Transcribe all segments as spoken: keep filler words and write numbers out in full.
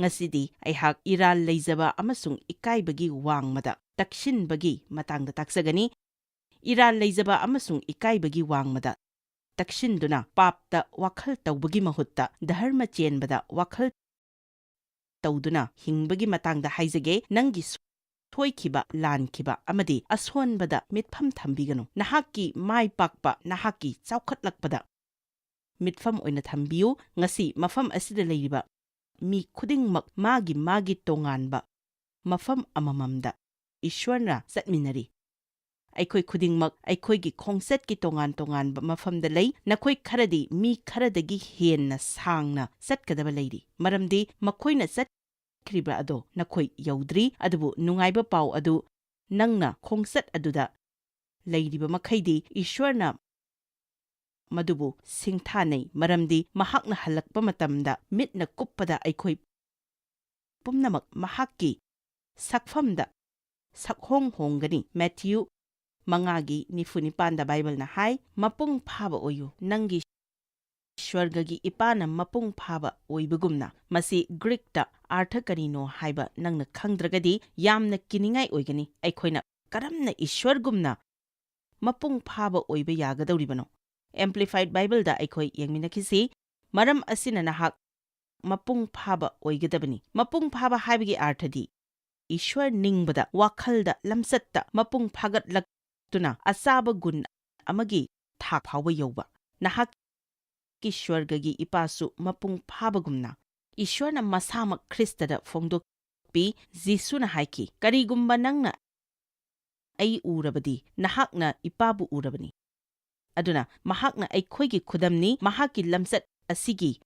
ꯉꯁꯤꯗꯤ ꯑꯩꯍꯥꯛ ꯏꯔꯥꯜ ꯂꯩꯖꯕ ꯑꯃꯁꯨꯡ ꯏꯀꯥꯏꯕꯒꯤ ꯋꯥꯡꯃꯗ ꯇꯛꯁꯤꯟꯕꯒꯤ ꯃꯇꯥꯡꯗ ꯇꯥꯛꯆꯒꯅꯤ꯫ ꯏꯔꯥꯜ ꯂꯩꯖꯕ ꯑꯃꯁꯨꯡ ꯏꯀꯥꯏꯕꯒꯤ ꯋꯥꯡꯃꯗ ꯇꯛꯁꯤꯟꯗꯨꯅ ꯄꯥꯞꯇ ꯋꯥꯈꯜ ꯇꯧꯕꯒꯤ ꯃꯍꯨꯠꯇ ꯙꯔꯃ ꯆꯦꯟꯕꯗ ꯋꯥꯈꯜ ꯇꯧꯗꯨꯅ ꯍꯤꯡꯕꯒꯤ ꯃꯇꯥꯡꯗ ꯍꯥꯏꯖꯒꯦ꯫ ꯅꯪꯒꯤ ꯁꯣꯏꯈꯤꯕ, ꯂꯥꯟꯈꯤꯕ ꯑꯃꯗꯤ ꯑꯁꯣꯟꯕꯗ ꯃꯤꯠꯐꯝ ꯊꯝꯕꯤꯒꯅꯨ꯫ ꯅꯍꯥꯛꯀꯤ ꯃꯥꯏ ꯄꯥꯛꯄ, ꯅꯍꯥꯛꯀꯤ ꯆꯥꯎꯈꯠꯂꯛꯄꯗ ꯃꯤꯠꯐꯝ ꯑꯣꯏꯅ ꯊꯝꯕꯤꯌꯨ꯫ ꯉꯁꯤ ꯃꯐꯝ ꯑꯁꯤꯗ ꯂꯩꯔꯤꯕ ꯃꯤ ꯈꯨꯗꯤꯡꯃꯛ ꯃꯥꯒꯤ ꯃꯥꯒꯤ ꯇꯣꯉꯥꯟꯕ ꯃꯐꯝ ꯑꯃꯃꯝꯗ ꯏꯁ꯭ꯋꯔꯅ ꯆꯠꯃꯤꯟꯅꯔꯤ꯫ ꯑꯩꯈꯣꯏ ꯈꯨꯗꯤꯡꯃꯛ ꯑꯩꯈꯣꯏꯒꯤ ꯈꯣꯡꯆꯠꯀꯤ ꯇꯣꯉꯥꯟ ꯇꯣꯉꯥꯟꯕ ꯃꯐꯝꯗ ꯂꯩ꯫ ꯅꯈꯣꯏ ꯈꯔꯗꯤ ꯃꯤ ꯈꯔꯗꯒꯤ ꯍꯦꯟꯅ ꯁꯥꯡꯅ ꯆꯠꯀꯗꯕ ꯂꯩꯔꯤ, ꯃꯔꯝꯗꯤ ꯃꯈꯣꯏꯅ ꯆꯠꯈ꯭ꯔꯤꯕ ꯑꯗꯣ ꯅꯈꯣꯏ ꯌꯧꯗ꯭ꯔꯤ꯫ ꯑꯗꯨꯕꯨ ꯅꯨꯡꯉꯥꯏꯕ ꯄꯥꯎ ꯑꯗꯨ, ꯅꯪꯅ ꯈꯣꯡꯆꯠ ꯑꯗꯨꯗ ꯂꯩꯔꯤꯕ ꯃꯈꯩꯗꯤ ꯏꯁ꯭ꯋꯔꯅ ꯃꯗꯨꯕꯨ ꯁꯤꯡꯊꯥꯅꯩ, ꯃꯔꯝꯗꯤ ꯃꯍꯥꯛꯅ ꯍꯜꯂꯛꯄ ꯃꯇꯝꯗ ꯃꯤꯠꯅ ꯀꯨꯞꯄꯗ ꯑꯩꯈꯣꯏ ꯄꯨꯝꯅꯃꯛ ꯃꯍꯥꯛꯀꯤ ꯁꯛꯐꯝꯗ ꯁꯛꯍꯣꯡ ꯍꯣꯡꯒꯅꯤ꯫ ꯃꯦꯊ꯭ꯌꯨ ꯃꯉꯥꯒꯤ ꯅꯤꯐꯨ ꯅꯤꯄꯥꯟꯗ ꯕꯥꯏꯕꯜꯅ ꯍꯥꯏ, "ꯃꯄꯨꯡ ꯐꯥꯕ ꯑꯣꯏꯌꯨ, ꯅꯪꯒꯤ ꯁ꯭ꯋꯔꯒꯒꯤ ꯏꯄꯥꯅ ꯃꯄꯨꯡ ꯐꯥꯕ ꯑꯣꯏꯕꯒꯨꯝꯅ꯫" ꯃꯁꯤ ꯒ꯭ꯔꯤꯛꯇ ꯑꯥꯔꯊ ꯀꯔꯤꯅꯣ ꯍꯥꯏꯕ ꯅꯪꯅ ꯈꯪꯗ꯭ꯔꯒꯗꯤ ꯌꯥꯝꯅ ꯀꯤꯅꯤꯡꯉꯥꯏ ꯑꯣꯏꯒꯅꯤ꯫ ꯑꯩꯈꯣꯏꯅ ꯀꯔꯝꯅ ꯏꯁ꯭ꯋꯔꯒꯨꯝꯅ ꯃꯄꯨꯡ ꯐꯥꯕ ꯑꯣꯏꯕ ꯌꯥꯒꯗꯧꯔꯤꯕꯅꯣ? ꯑꯦꯝꯄ꯭ꯂꯤꯐꯥꯏꯗ ꯕꯥꯏꯕꯜꯗ ꯑꯩꯈꯣꯏ ꯌꯦꯡꯃꯤꯟꯅꯈꯤꯁꯤ꯫ "ꯃꯔꯝ ꯑꯁꯤꯅ ꯅꯍꯥꯛ ꯃꯄꯨꯡ ꯐꯥꯕ ꯑꯣꯏꯒꯗꯕꯅꯤ꯫" ꯃꯄꯨꯡ ꯐꯥꯕ ꯍꯥꯏꯕꯒꯤ ꯑꯥꯔꯊꯗꯤ ꯏꯁ꯭ꯋꯔ ꯅꯤꯡꯕꯗ, ꯋꯥꯈꯜꯗ, ꯂꯝꯆꯠꯇ ꯃꯄꯨꯡ ꯐꯥꯒꯠꯂꯛꯇꯨꯅ ꯑꯆꯥꯕ ꯒꯨꯟ ꯑꯃꯒꯤ ꯊꯥꯛ ꯐꯥꯎꯕ ꯌꯧꯕ꯫ ꯅꯍꯥꯛꯀꯤ ꯁ꯭ꯋꯔꯒꯒꯤ ꯏꯄꯥꯁꯨ ꯃꯄꯨꯡ ꯐꯥꯕꯒꯨꯝꯅ꯫ ꯏꯁ꯭ꯋꯔꯅ ꯃꯁꯥꯃꯛ ꯈ꯭ꯔꯤꯁꯇꯗ ꯐꯣꯡꯗꯣꯛꯄꯤ꯫ ꯖꯤꯁꯨꯅ ꯍꯥꯏꯈꯤ, "ꯀꯔꯤꯒꯨꯝꯕ ꯅꯪꯅ ꯑꯩ ꯎꯔꯕꯗꯤ, ꯅꯍꯥꯛꯅ ꯏꯄꯥꯕꯨ ꯎꯔꯕꯅꯤ꯫" ꯑꯗꯨꯅ ꯃꯍꯥꯛꯅ ꯑꯩꯈꯣꯏꯒꯤ ꯈꯨꯗꯝꯅꯤ꯫ ꯃꯍꯥꯛꯀꯤ ꯂꯝꯆꯠ ꯑꯁꯤꯒꯤ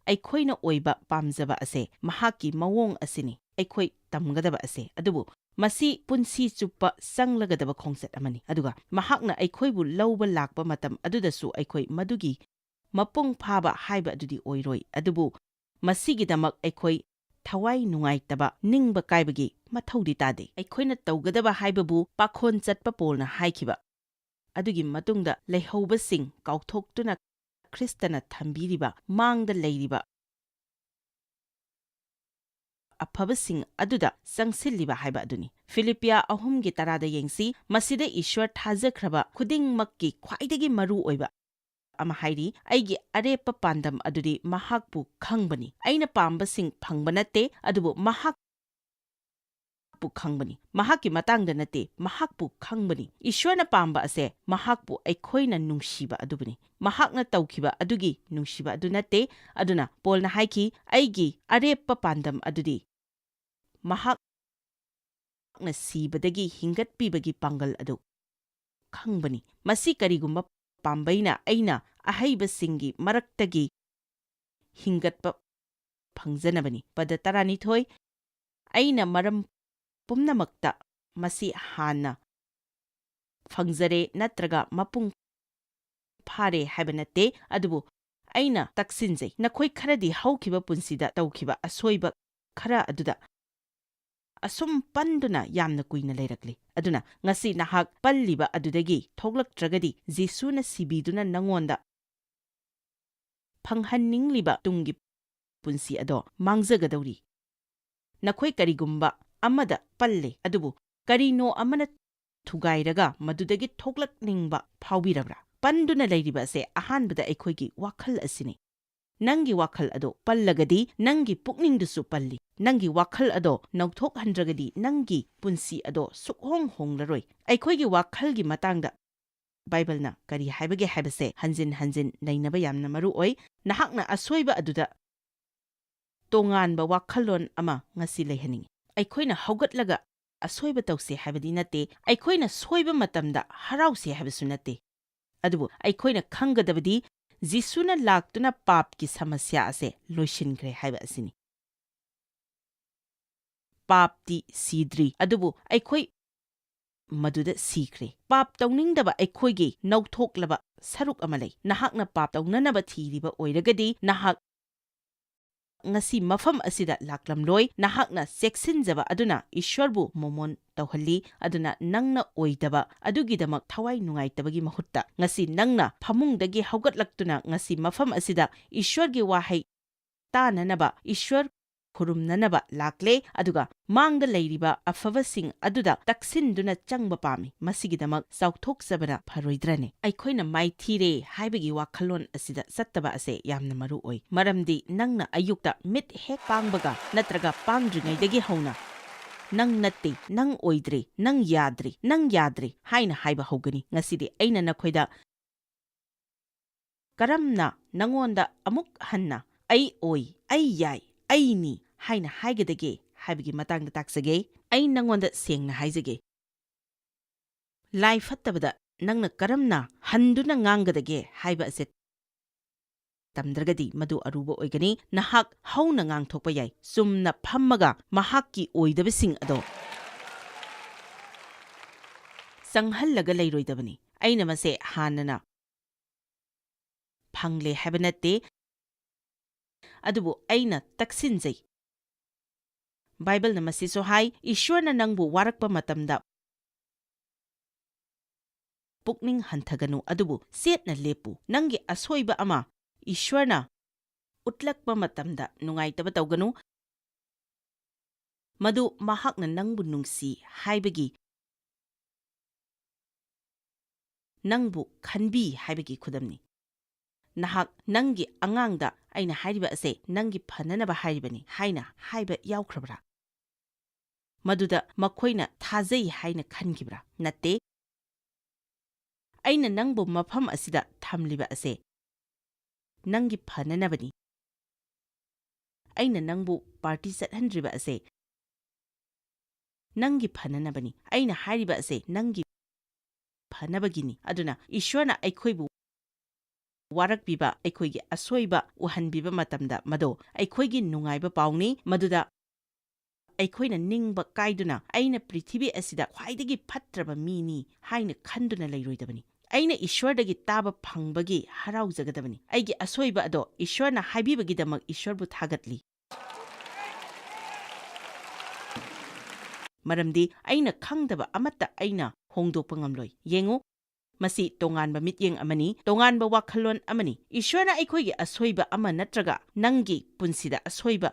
ꯑꯩꯈꯣꯏꯅ ꯑꯣꯏꯕ ꯄꯥꯝꯖꯕ ꯑꯁꯦ ꯃꯍꯥꯛꯀꯤ ꯃꯑꯣꯡ ꯑꯁꯤꯅꯤ, ꯑꯩꯈꯣꯏ ꯇꯝꯒꯗꯕ ꯑꯁꯦ꯫ ꯑꯗꯨꯕꯨ ꯃꯁꯤ ꯄꯨꯟꯁꯤ ꯆꯨꯞꯄ ꯆꯪꯂꯒꯗꯕ ꯈꯣꯡꯆꯠ ꯑꯃꯅꯤ꯫ ꯑꯗꯨꯒ ꯃꯍꯥꯛꯅ ꯑꯩꯈꯣꯏꯕꯨ ꯂꯧꯕ ꯂꯥꯛꯄ ꯃꯇꯝ ꯑꯗꯨꯗꯁꯨ ꯑꯩꯈꯣꯏ ꯃꯗꯨꯒꯤ ꯃꯄꯨꯡ ꯐꯥꯕ ꯍꯥꯏꯕ ꯑꯗꯨꯗꯤ ꯑꯣꯏꯔꯣꯏ꯫ ꯑꯗꯨꯕꯨ ꯃꯁꯤꯒꯤꯗꯃꯛ ꯑꯩꯈꯣꯏ ꯊꯋꯥꯏ ꯅꯨꯡꯉꯥꯏꯇꯕ, ꯅꯤꯡꯕ ꯀꯥꯏꯕꯒꯤ ꯃꯊꯧꯗꯤ ꯇꯥꯗꯦ꯫ ꯑꯩꯈꯣꯏꯅ ꯇꯧꯒꯗꯕ ꯍꯥꯏꯕꯕꯨ ꯄꯥꯈꯣꯟ ꯆꯠꯄ ꯄꯣꯜꯅ ꯍꯥꯏꯈꯤꯕ ꯑꯗꯨꯒꯤ ꯃꯇꯨꯡꯗ ꯂꯩꯍꯧꯕꯁꯤꯡ ꯀꯥꯎꯊꯣꯛꯇꯨꯅ ꯈ꯭ꯔꯤꯁꯇꯅ ꯊꯝꯕꯤꯔꯤꯕ ꯃꯥꯡꯗ ꯂꯩꯔꯤꯕ ꯑꯐꯕꯁꯤꯡ ꯑꯗꯨꯗ ꯆꯪꯁꯤꯜꯂꯤꯕ ꯍꯥꯏꯕ ꯑꯗꯨꯅꯤ꯫ ꯐꯤꯂꯤꯄꯤꯌꯥ ꯑꯍꯨꯝꯒꯤ ꯇꯔꯥꯗ ꯌꯦꯡꯁꯤ, ꯃꯁꯤꯗ ꯏꯁ꯭ꯋꯔ ꯊꯥꯖꯈ꯭ꯔꯕ ꯈꯨꯗꯤꯡꯃꯛꯀꯤ ꯈ꯭ꯋꯥꯏꯗꯒꯤ ꯃꯔꯨ ꯑꯣꯏꯕ ꯑꯃ ꯍꯥꯏꯔꯤ, "ꯑꯩꯒꯤ ꯑꯔꯦꯞꯄ ꯄꯥꯟꯗꯝ ꯑꯗꯨꯗꯤ ꯃꯍꯥꯛꯄꯨ ꯈꯪꯕꯅꯤ꯫ ꯑꯩꯅ ꯄꯥꯝꯕꯁꯤꯡ ꯐꯪꯕ ꯅꯠꯇꯦ, ꯑꯗꯨꯕꯨ ꯃꯍꯥꯛꯄꯨ ꯈꯪꯕꯅꯤ꯫ ꯃꯍꯥꯛꯀꯤ ꯃꯇꯥꯡꯗ ꯅꯠꯇꯦ, ꯃꯍꯥꯛꯄꯨ ꯈꯪꯕꯅꯤ"꯫ ꯏꯁ꯭ꯋꯔꯅ ꯄꯥꯝꯕ ꯑꯁꯦ ꯃꯍꯥꯛꯄꯨ ꯑꯩꯈꯣꯏꯅ ꯅꯨꯡꯁꯤꯕ ꯑꯗꯨꯕꯨꯅꯤ꯫ ꯃꯍꯥꯛꯅ ꯇꯧꯈꯤꯕ ꯑꯗꯨꯒꯤ ꯅꯨꯡꯁꯤꯕ ꯑꯗꯨ ꯅꯠꯇꯦ꯫ ꯑꯗꯨꯅ ꯄꯣꯜꯅ ꯍꯥꯏꯈꯤ, "ꯑꯩꯒꯤ ꯑꯔꯦꯞꯄ ꯄꯥꯟꯗꯝ ꯑꯗꯨꯗꯤ ꯃꯍꯥꯛꯅ ꯁꯤꯕꯗꯒꯤ ꯍꯤꯡꯒꯠꯄꯤꯕꯒꯤ ꯄꯥꯡꯒꯜ ꯑꯗꯨ ꯈꯪꯕꯅꯤ꯫ ꯃꯁꯤ ꯀꯔꯤꯒꯨꯝꯕ ꯄꯥꯝꯕꯩꯅ ꯑꯩꯅ ꯑꯍꯩꯕꯁꯤꯡꯒꯤ ꯃꯔꯛꯇꯒꯤ ꯍꯤꯡꯒꯠꯄ ꯐꯪꯖꯅꯕꯅꯤ"꯫ ꯄꯗ ꯇꯔꯥꯅꯤꯊꯣꯏ, "ꯑꯩꯅ ꯃꯔꯝ ꯄꯨꯝꯅꯃꯛꯇ ꯃꯁꯤ ꯍꯥꯟꯅ ꯐꯪꯖꯔꯦ ꯅꯠꯇ꯭ꯔꯒ ꯃꯄꯨꯡ ꯐꯥꯔꯦ ꯍꯥꯏꯕ ꯅꯠꯇꯦ, ꯑꯗꯨꯕꯨ ꯑꯩꯅ ꯇꯛꯁꯤꯟꯖꯩ, ꯅꯈꯣꯏ ꯈꯔꯗꯤ ꯍꯧꯈꯤꯕ ꯄꯨꯟꯁꯤꯗ ꯇꯧꯈꯤꯕ ꯑꯁꯣꯏꯕ ꯈꯔ ꯑꯗꯨꯗ ꯑꯁꯨꯝ ꯄꯟꯗꯨꯅ ꯌꯥꯝꯅ ꯀꯨꯏꯅ ꯂꯩꯔꯛꯂꯤ꯫ ꯑꯗꯨꯅ ꯉꯁꯤ ꯅꯍꯥꯛ ꯄꯜꯂꯤꯕ ꯑꯗꯨꯗꯒꯤ ꯊꯣꯛꯂꯛꯇ꯭ꯔꯒꯗꯤ, ꯖꯤꯁꯨꯅ ꯁꯤꯕꯤꯗꯨꯅ ꯅꯉꯣꯟꯗ ꯐꯪꯍꯟꯅꯤꯡꯂꯤꯕ ꯇꯨꯡꯒꯤ ꯄꯨꯟꯁꯤ ꯑꯗꯣ ꯃꯥꯡꯖꯒꯗꯧꯔꯤ꯫ ꯅꯈꯣꯏ ꯀꯔꯤꯒꯨꯝꯕ ꯑꯃꯗ ꯄꯜꯂꯦ, ꯑꯗꯨꯕꯨ ꯀꯔꯤꯅꯣ ꯑꯃꯅ ꯊꯨꯒꯥꯏꯔꯒ ꯃꯗꯨꯗꯒꯤ ꯊꯣꯛꯂꯛꯅꯤꯡꯕ ꯐꯥꯎꯕꯤꯔꯕ꯭ꯔꯥ? ꯄꯟꯗꯨꯅ ꯂꯩꯔꯤꯕ ꯑꯁꯦ ꯑꯍꯥꯟꯕꯗ ꯑꯩꯈꯣꯏꯒꯤ ꯋꯥꯈꯜ ꯑꯁꯤꯅꯤ꯫ ꯅꯪꯒꯤ ꯋꯥꯈꯜ ꯑꯗꯣ ꯄꯜꯂꯒꯗꯤ, ꯅꯪꯒꯤ ꯄꯨꯛꯅꯤꯡꯗꯨꯁꯨ ꯄꯜꯂꯤ꯫ ꯅꯪꯒꯤ ꯋꯥꯈꯜ ꯑꯗꯣ ꯅꯧꯊꯣꯛꯍꯟꯗ꯭ꯔꯒꯗꯤ, ꯅꯪꯒꯤ ꯄꯨꯟꯁꯤ ꯑꯗꯣ ꯁꯨꯛꯍꯣꯡ ꯍꯣꯡꯂꯔꯣꯏ꯫ ꯑꯩꯈꯣꯏꯒꯤ ꯋꯥꯈꯜꯒꯤ ꯃꯇꯥꯡꯗ ꯕꯥꯏꯕꯜꯅ ꯀꯔꯤ ꯍꯥꯏꯕꯒꯦ ꯍꯥꯏꯕꯁꯦ ꯍꯟꯖꯤꯟ ꯍꯟꯖꯤꯟ ꯅꯩꯅꯕ ꯌꯥꯝꯅ ꯃꯔꯨ ꯑꯣꯏ꯫ ꯅꯍꯥꯛꯅ ꯑꯁꯣꯏꯕ ꯑꯗꯨꯗ ꯇꯣꯉꯥꯟꯕ ꯋꯥꯈꯜꯂꯣꯟ ꯑꯃ ꯉꯁꯤ ꯂꯩꯍꯟꯅꯤꯡꯏ꯫ ꯑꯩꯈꯣꯏꯅ ꯍꯧꯒꯠꯂꯒ ꯑꯁꯣꯏꯕ ꯇꯧꯁꯦ ꯍꯥꯏꯕꯗꯤ ꯅꯠꯇꯦ, ꯑꯩꯈꯣꯏꯅ ꯁꯣꯏꯕ ꯃꯇꯝꯗ ꯍꯔꯥꯎꯁꯦ ꯍꯥꯏꯕꯁꯨ ꯅꯠꯇꯦ꯫ ꯑꯗꯨꯕꯨ ꯑꯩꯈꯣꯏꯅ ꯈꯪꯒꯗꯕꯗꯤ, ꯖꯤꯁꯨꯅ ꯂꯥꯛꯇꯨꯅ ꯄꯥꯞꯀꯤ ꯁꯃꯁ꯭ꯌꯥ ꯑꯁꯦ ꯂꯣꯏꯁꯤꯟꯈ꯭ꯔꯦ ꯍꯥꯏꯕ ꯑꯁꯤꯅꯤ꯫ ꯄꯥꯞꯇꯤ ꯁꯤꯗ꯭ꯔꯤ, ꯑꯗꯨꯕꯨ ꯑꯩꯈꯣꯏ ꯃꯗꯨꯗ ꯁꯤꯈ꯭ꯔꯦ꯫ ꯄꯥꯞ ꯇꯧꯅꯤꯡꯗꯕ ꯑꯩꯈꯣꯏꯒꯤ ꯅꯧꯊꯣꯛꯂꯕ ꯁꯔꯨꯛ ꯑꯃ ꯂꯩ꯫ ꯅꯍꯥꯛꯅ ꯄꯥꯞ ꯇꯧꯅꯅꯕ ꯊꯤꯔꯤꯕ ꯑꯣꯏꯔꯒꯗꯤ, ꯅꯍꯥꯛ ꯉꯁꯤ ꯃꯐꯝ ꯑꯁꯤꯗ ꯂꯥꯛꯂꯝꯂꯣꯏ꯫ ꯅꯍꯥꯛꯅ ꯆꯦꯛꯁꯤꯟꯖꯕ ꯑꯗꯨꯅ ꯏꯁ꯭ꯋꯔꯕꯨ ꯃꯣꯃꯣꯟ ꯇꯧꯍꯜꯂꯤ, ꯑꯗꯨꯅ ꯅꯪꯅ ꯑꯣꯏꯗꯕ ꯑꯗꯨꯒꯤꯗꯃꯛ ꯊꯋꯥꯏ ꯅꯨꯡꯉꯥꯏꯇꯕꯒꯤ ꯃꯍꯨꯠꯇ, ꯉꯁꯤ ꯅꯪꯅ ꯐꯃꯨꯡꯗꯒꯤ ꯍꯧꯒꯠꯂꯛꯇꯨꯅ ꯉꯁꯤ ꯃꯐꯝ ꯑꯁꯤꯗ ꯏꯁ꯭ꯋꯔꯒꯤ ꯋꯥꯍꯩ ꯇꯥꯅꯅꯕ ꯏꯁ꯭ꯋꯔ ꯈꯨꯔꯨꯝꯅꯅꯕ ꯂꯥꯛꯂꯦ, ꯑꯗꯨꯒ ꯃꯥꯡꯗ ꯂꯩꯔꯤꯕ ꯑꯐꯕꯁꯤꯡ ꯑꯗꯨꯗ ꯇꯛꯁꯤꯟꯗꯨꯅ ꯆꯪꯕ ꯄꯥꯝꯃꯤ꯫ ꯃꯁꯤꯒꯤꯗꯃꯛ ꯆꯥꯎꯊꯣꯛꯆꯕꯅ ꯐꯔꯣꯏꯗ꯭ꯔꯅꯦ? ꯑꯩꯈꯣꯏꯅ ꯃꯥꯏꯊꯤꯔꯦ ꯍꯥꯏꯕꯒꯤ ꯋꯥꯈꯜꯂꯣꯟ ꯑꯁꯤꯗ ꯆꯠꯇꯕ ꯑꯁꯦ ꯌꯥꯝꯅ ꯃꯔꯨ ꯑꯣꯏ, ꯃꯔꯝꯗꯤ ꯅꯪꯅ ꯑꯌꯨꯛꯇ ꯃꯤꯠ ꯍꯦꯛ ꯄꯥꯡꯕꯒ ꯅꯠꯇ꯭ꯔꯒ ꯄꯥꯡꯗ꯭ꯔꯤꯉꯩꯗꯒꯤ ꯍꯧꯅ "ꯅꯪ ꯅꯠꯇꯦ, ꯅꯪ ꯑꯣꯏꯗ꯭ꯔꯦ, ꯅꯪ ꯌꯥꯗ꯭ꯔꯦ, ꯅꯪ ꯌꯥꯗ꯭ꯔꯦ" ꯍꯥꯏꯅ ꯍꯥꯏꯕ ꯍꯧꯒꯅꯤ꯫ ꯉꯁꯤꯗꯤ ꯑꯩꯅ ꯅꯈꯣꯏꯗ ꯀꯔꯝꯅ ꯅꯉꯣꯟꯗ ꯑꯃꯨꯛ ꯍꯟꯅ "ꯑꯩ ꯑꯣꯏ, ꯑꯩ ꯌꯥꯏ, ꯑꯩꯅꯤ" ꯍꯥꯏꯅ ꯍꯥꯏꯒꯗꯒꯦ ꯍꯥꯏꯕꯒꯤ ꯃꯇꯥꯡꯗ ꯇꯥꯛꯆꯒꯦ꯫ ꯑꯩ ꯅꯉꯣꯟꯗ ꯁꯦꯡꯅ ꯍꯥꯏꯖꯒꯦ, ꯂꯥꯏ ꯐꯠꯇꯕꯗ ꯅꯪꯅ ꯀꯔꯝꯅ ꯍꯟꯗꯨꯅ ꯉꯥꯡꯒꯗꯒꯦ ꯍꯥꯏꯕ ꯑꯁꯦ ꯇꯝꯗ꯭ꯔꯒꯗꯤ ꯃꯗꯨ ꯑꯔꯨꯕ ꯑꯣꯏꯒꯅꯤ꯫ ꯅꯍꯥꯛ ꯍꯧꯅ ꯉꯥꯡꯊꯣꯛꯄ ꯌꯥꯏ, ꯆꯨꯝꯅ ꯐꯝꯃꯒ ꯃꯍꯥꯛꯀꯤ ꯑꯣꯏꯗꯕꯁꯤꯡ ꯑꯗꯣ ꯆꯪꯍꯜꯂꯒ ꯂꯩꯔꯣꯏꯗꯕꯅꯤ꯫ ꯑꯩꯅ ꯃꯁꯦ ꯍꯥꯟꯅꯅ ꯐꯪꯂꯦ ꯍꯥꯏꯕ ꯅꯠꯇꯦ, ꯑꯗꯨꯕꯨ ꯑꯩꯅ ꯇꯛꯁꯤꯟꯖꯩ꯫ ꯕꯥꯏꯕꯜꯅ ꯃꯁꯤꯁꯨ ꯍꯥꯏ, "ꯏꯁ꯭ꯋꯔꯅ ꯅꯪꯕꯨ ꯋꯥꯔꯛꯄ ꯃꯇꯝꯗ ꯄꯨꯛꯅꯤꯡ ꯍꯟꯊꯒꯅꯨ, ꯑꯗꯨꯕꯨ ꯆꯦꯠꯅ ꯂꯦꯞꯄꯨ꯫ ꯅꯪꯒꯤ ꯑꯁꯣꯏꯕ ꯑꯃ ꯏꯁ꯭ꯋꯔꯅ ꯎꯠꯂꯛꯄ ꯃꯇꯝꯗ ꯅꯨꯡꯉꯥꯏꯇꯕ ꯇꯧꯒꯅꯨ꯫ ꯃꯗꯨ ꯃꯍꯥꯛꯅ ꯅꯪꯕꯨ ꯅꯨꯡꯁꯤ ꯍꯥꯏꯕꯒꯤ, ꯅꯪꯕꯨ ꯈꯟꯕꯤ ꯍꯥꯏꯕꯒꯤ ꯈꯨꯗꯝꯅꯤ꯫ ꯅꯍꯥꯛ ꯅꯪꯒꯤ ꯑꯉꯥꯡꯗ 'ꯑꯩꯅ ꯍꯥꯏꯔꯤꯕ ꯑꯁꯦ ꯅꯪꯒꯤ ꯐꯅꯅꯕ ꯍꯥꯏꯔꯤꯕꯅꯤ' ꯍꯥꯏꯅ ꯍꯥꯏꯕ ꯌꯥꯎꯈ꯭ꯔꯕ꯭ꯔꯥ? ꯃꯗꯨꯗ ꯃꯈꯣꯏꯅ ꯊꯥꯖꯩ ꯍꯥꯏꯅ ꯈꯟꯈꯤꯕ꯭ꯔꯥ? ꯅꯠꯇꯦ꯫ ꯑꯩꯅ ꯅꯪꯕꯨ ꯃꯐꯝ ꯑꯁꯤꯗ ꯊꯝꯂꯤꯕ ꯑꯁꯦ ꯅꯪꯒꯤ ꯐꯅꯅꯕꯅꯤ꯫ ꯑꯩꯅ ꯅꯪꯕꯨ ꯄꯥꯔꯇꯤ ꯆꯠꯍꯟꯗ꯭ꯔꯤꯕ ꯑꯁꯦ ꯅꯪꯒꯤ ꯐꯅꯅꯕꯅꯤ꯫ ꯑꯩꯅ ꯍꯥꯏꯔꯤꯕ ꯑꯁꯦ ꯅꯪꯒꯤ ꯐꯅꯕꯒꯤꯅꯤ꯫ ꯑꯗꯨꯅ ꯏꯁ꯭ꯋꯔꯅ ꯑꯩꯈꯣꯏꯕꯨ ꯋꯥꯔꯛꯄꯤꯕ, ꯑꯩꯈꯣꯏꯒꯤ ꯑꯁꯣꯏꯕ ꯎꯍꯟꯕꯤꯕ ꯃꯇꯝꯗ, ꯃꯗꯣ ꯑꯩꯈꯣꯏꯒꯤ ꯅꯨꯡꯉꯥꯏꯕ ꯄꯥꯎꯅꯤ꯫ ꯃꯗꯨꯗ ꯑꯩꯈꯣꯏꯅ ꯅꯤꯡꯕ ꯀꯥꯏꯗꯨꯅ "ꯑꯩꯅ ꯄ꯭ꯔꯤꯊꯤꯕꯤ ꯑꯁꯤꯗ ꯈ꯭ꯋꯥꯏꯗꯒꯤ ꯐꯠꯇ꯭ꯔꯕ ꯃꯤꯅꯤ" ꯍꯥꯏꯅ ꯈꯟꯗꯨꯅ ꯂꯩꯔꯣꯏꯗꯕꯅꯤ꯫ ꯑꯩꯅ ꯏꯁ꯭ꯋꯔꯗꯒꯤ ꯇꯥꯕ ꯐꯪꯕꯒꯤ ꯍꯔꯥꯎꯖꯒꯗꯕꯅꯤ꯫ ꯑꯩꯒꯤ ꯑꯁꯣꯏꯕ ꯑꯗꯣ ꯏꯁ꯭ꯋꯔꯅ ꯍꯥꯏꯕꯤꯕꯒꯤꯗꯃꯛ ꯏꯁ꯭ꯋꯔꯕꯨ ꯊꯥꯒꯠꯂꯤ, ꯃꯔꯝꯗꯤ ꯑꯩꯅ ꯈꯪꯗꯕ ꯑꯃꯠꯇ ꯑꯩꯅ ꯍꯣꯡꯗꯣꯛꯄ ꯉꯝꯂꯣꯏ꯫ ꯌꯦꯡꯉꯨ, ꯃꯁꯤ ꯇꯣꯉꯥꯟꯕ ꯃꯤꯠꯌꯦꯡ ꯑꯃꯅꯤ, ꯇꯣꯉꯥꯟꯕ ꯋꯥꯈꯜꯂꯣꯟ ꯑꯃꯅꯤ꯫ ꯏꯁ꯭ꯋꯔꯅ ꯑꯩꯈꯣꯏꯒꯤ ꯑꯁꯣꯏꯕ ꯑꯃ ꯅꯠꯇ꯭ꯔꯒ ꯅꯪꯒꯤ ꯄꯨꯟꯁꯤꯗ ꯑꯁꯣꯏꯕ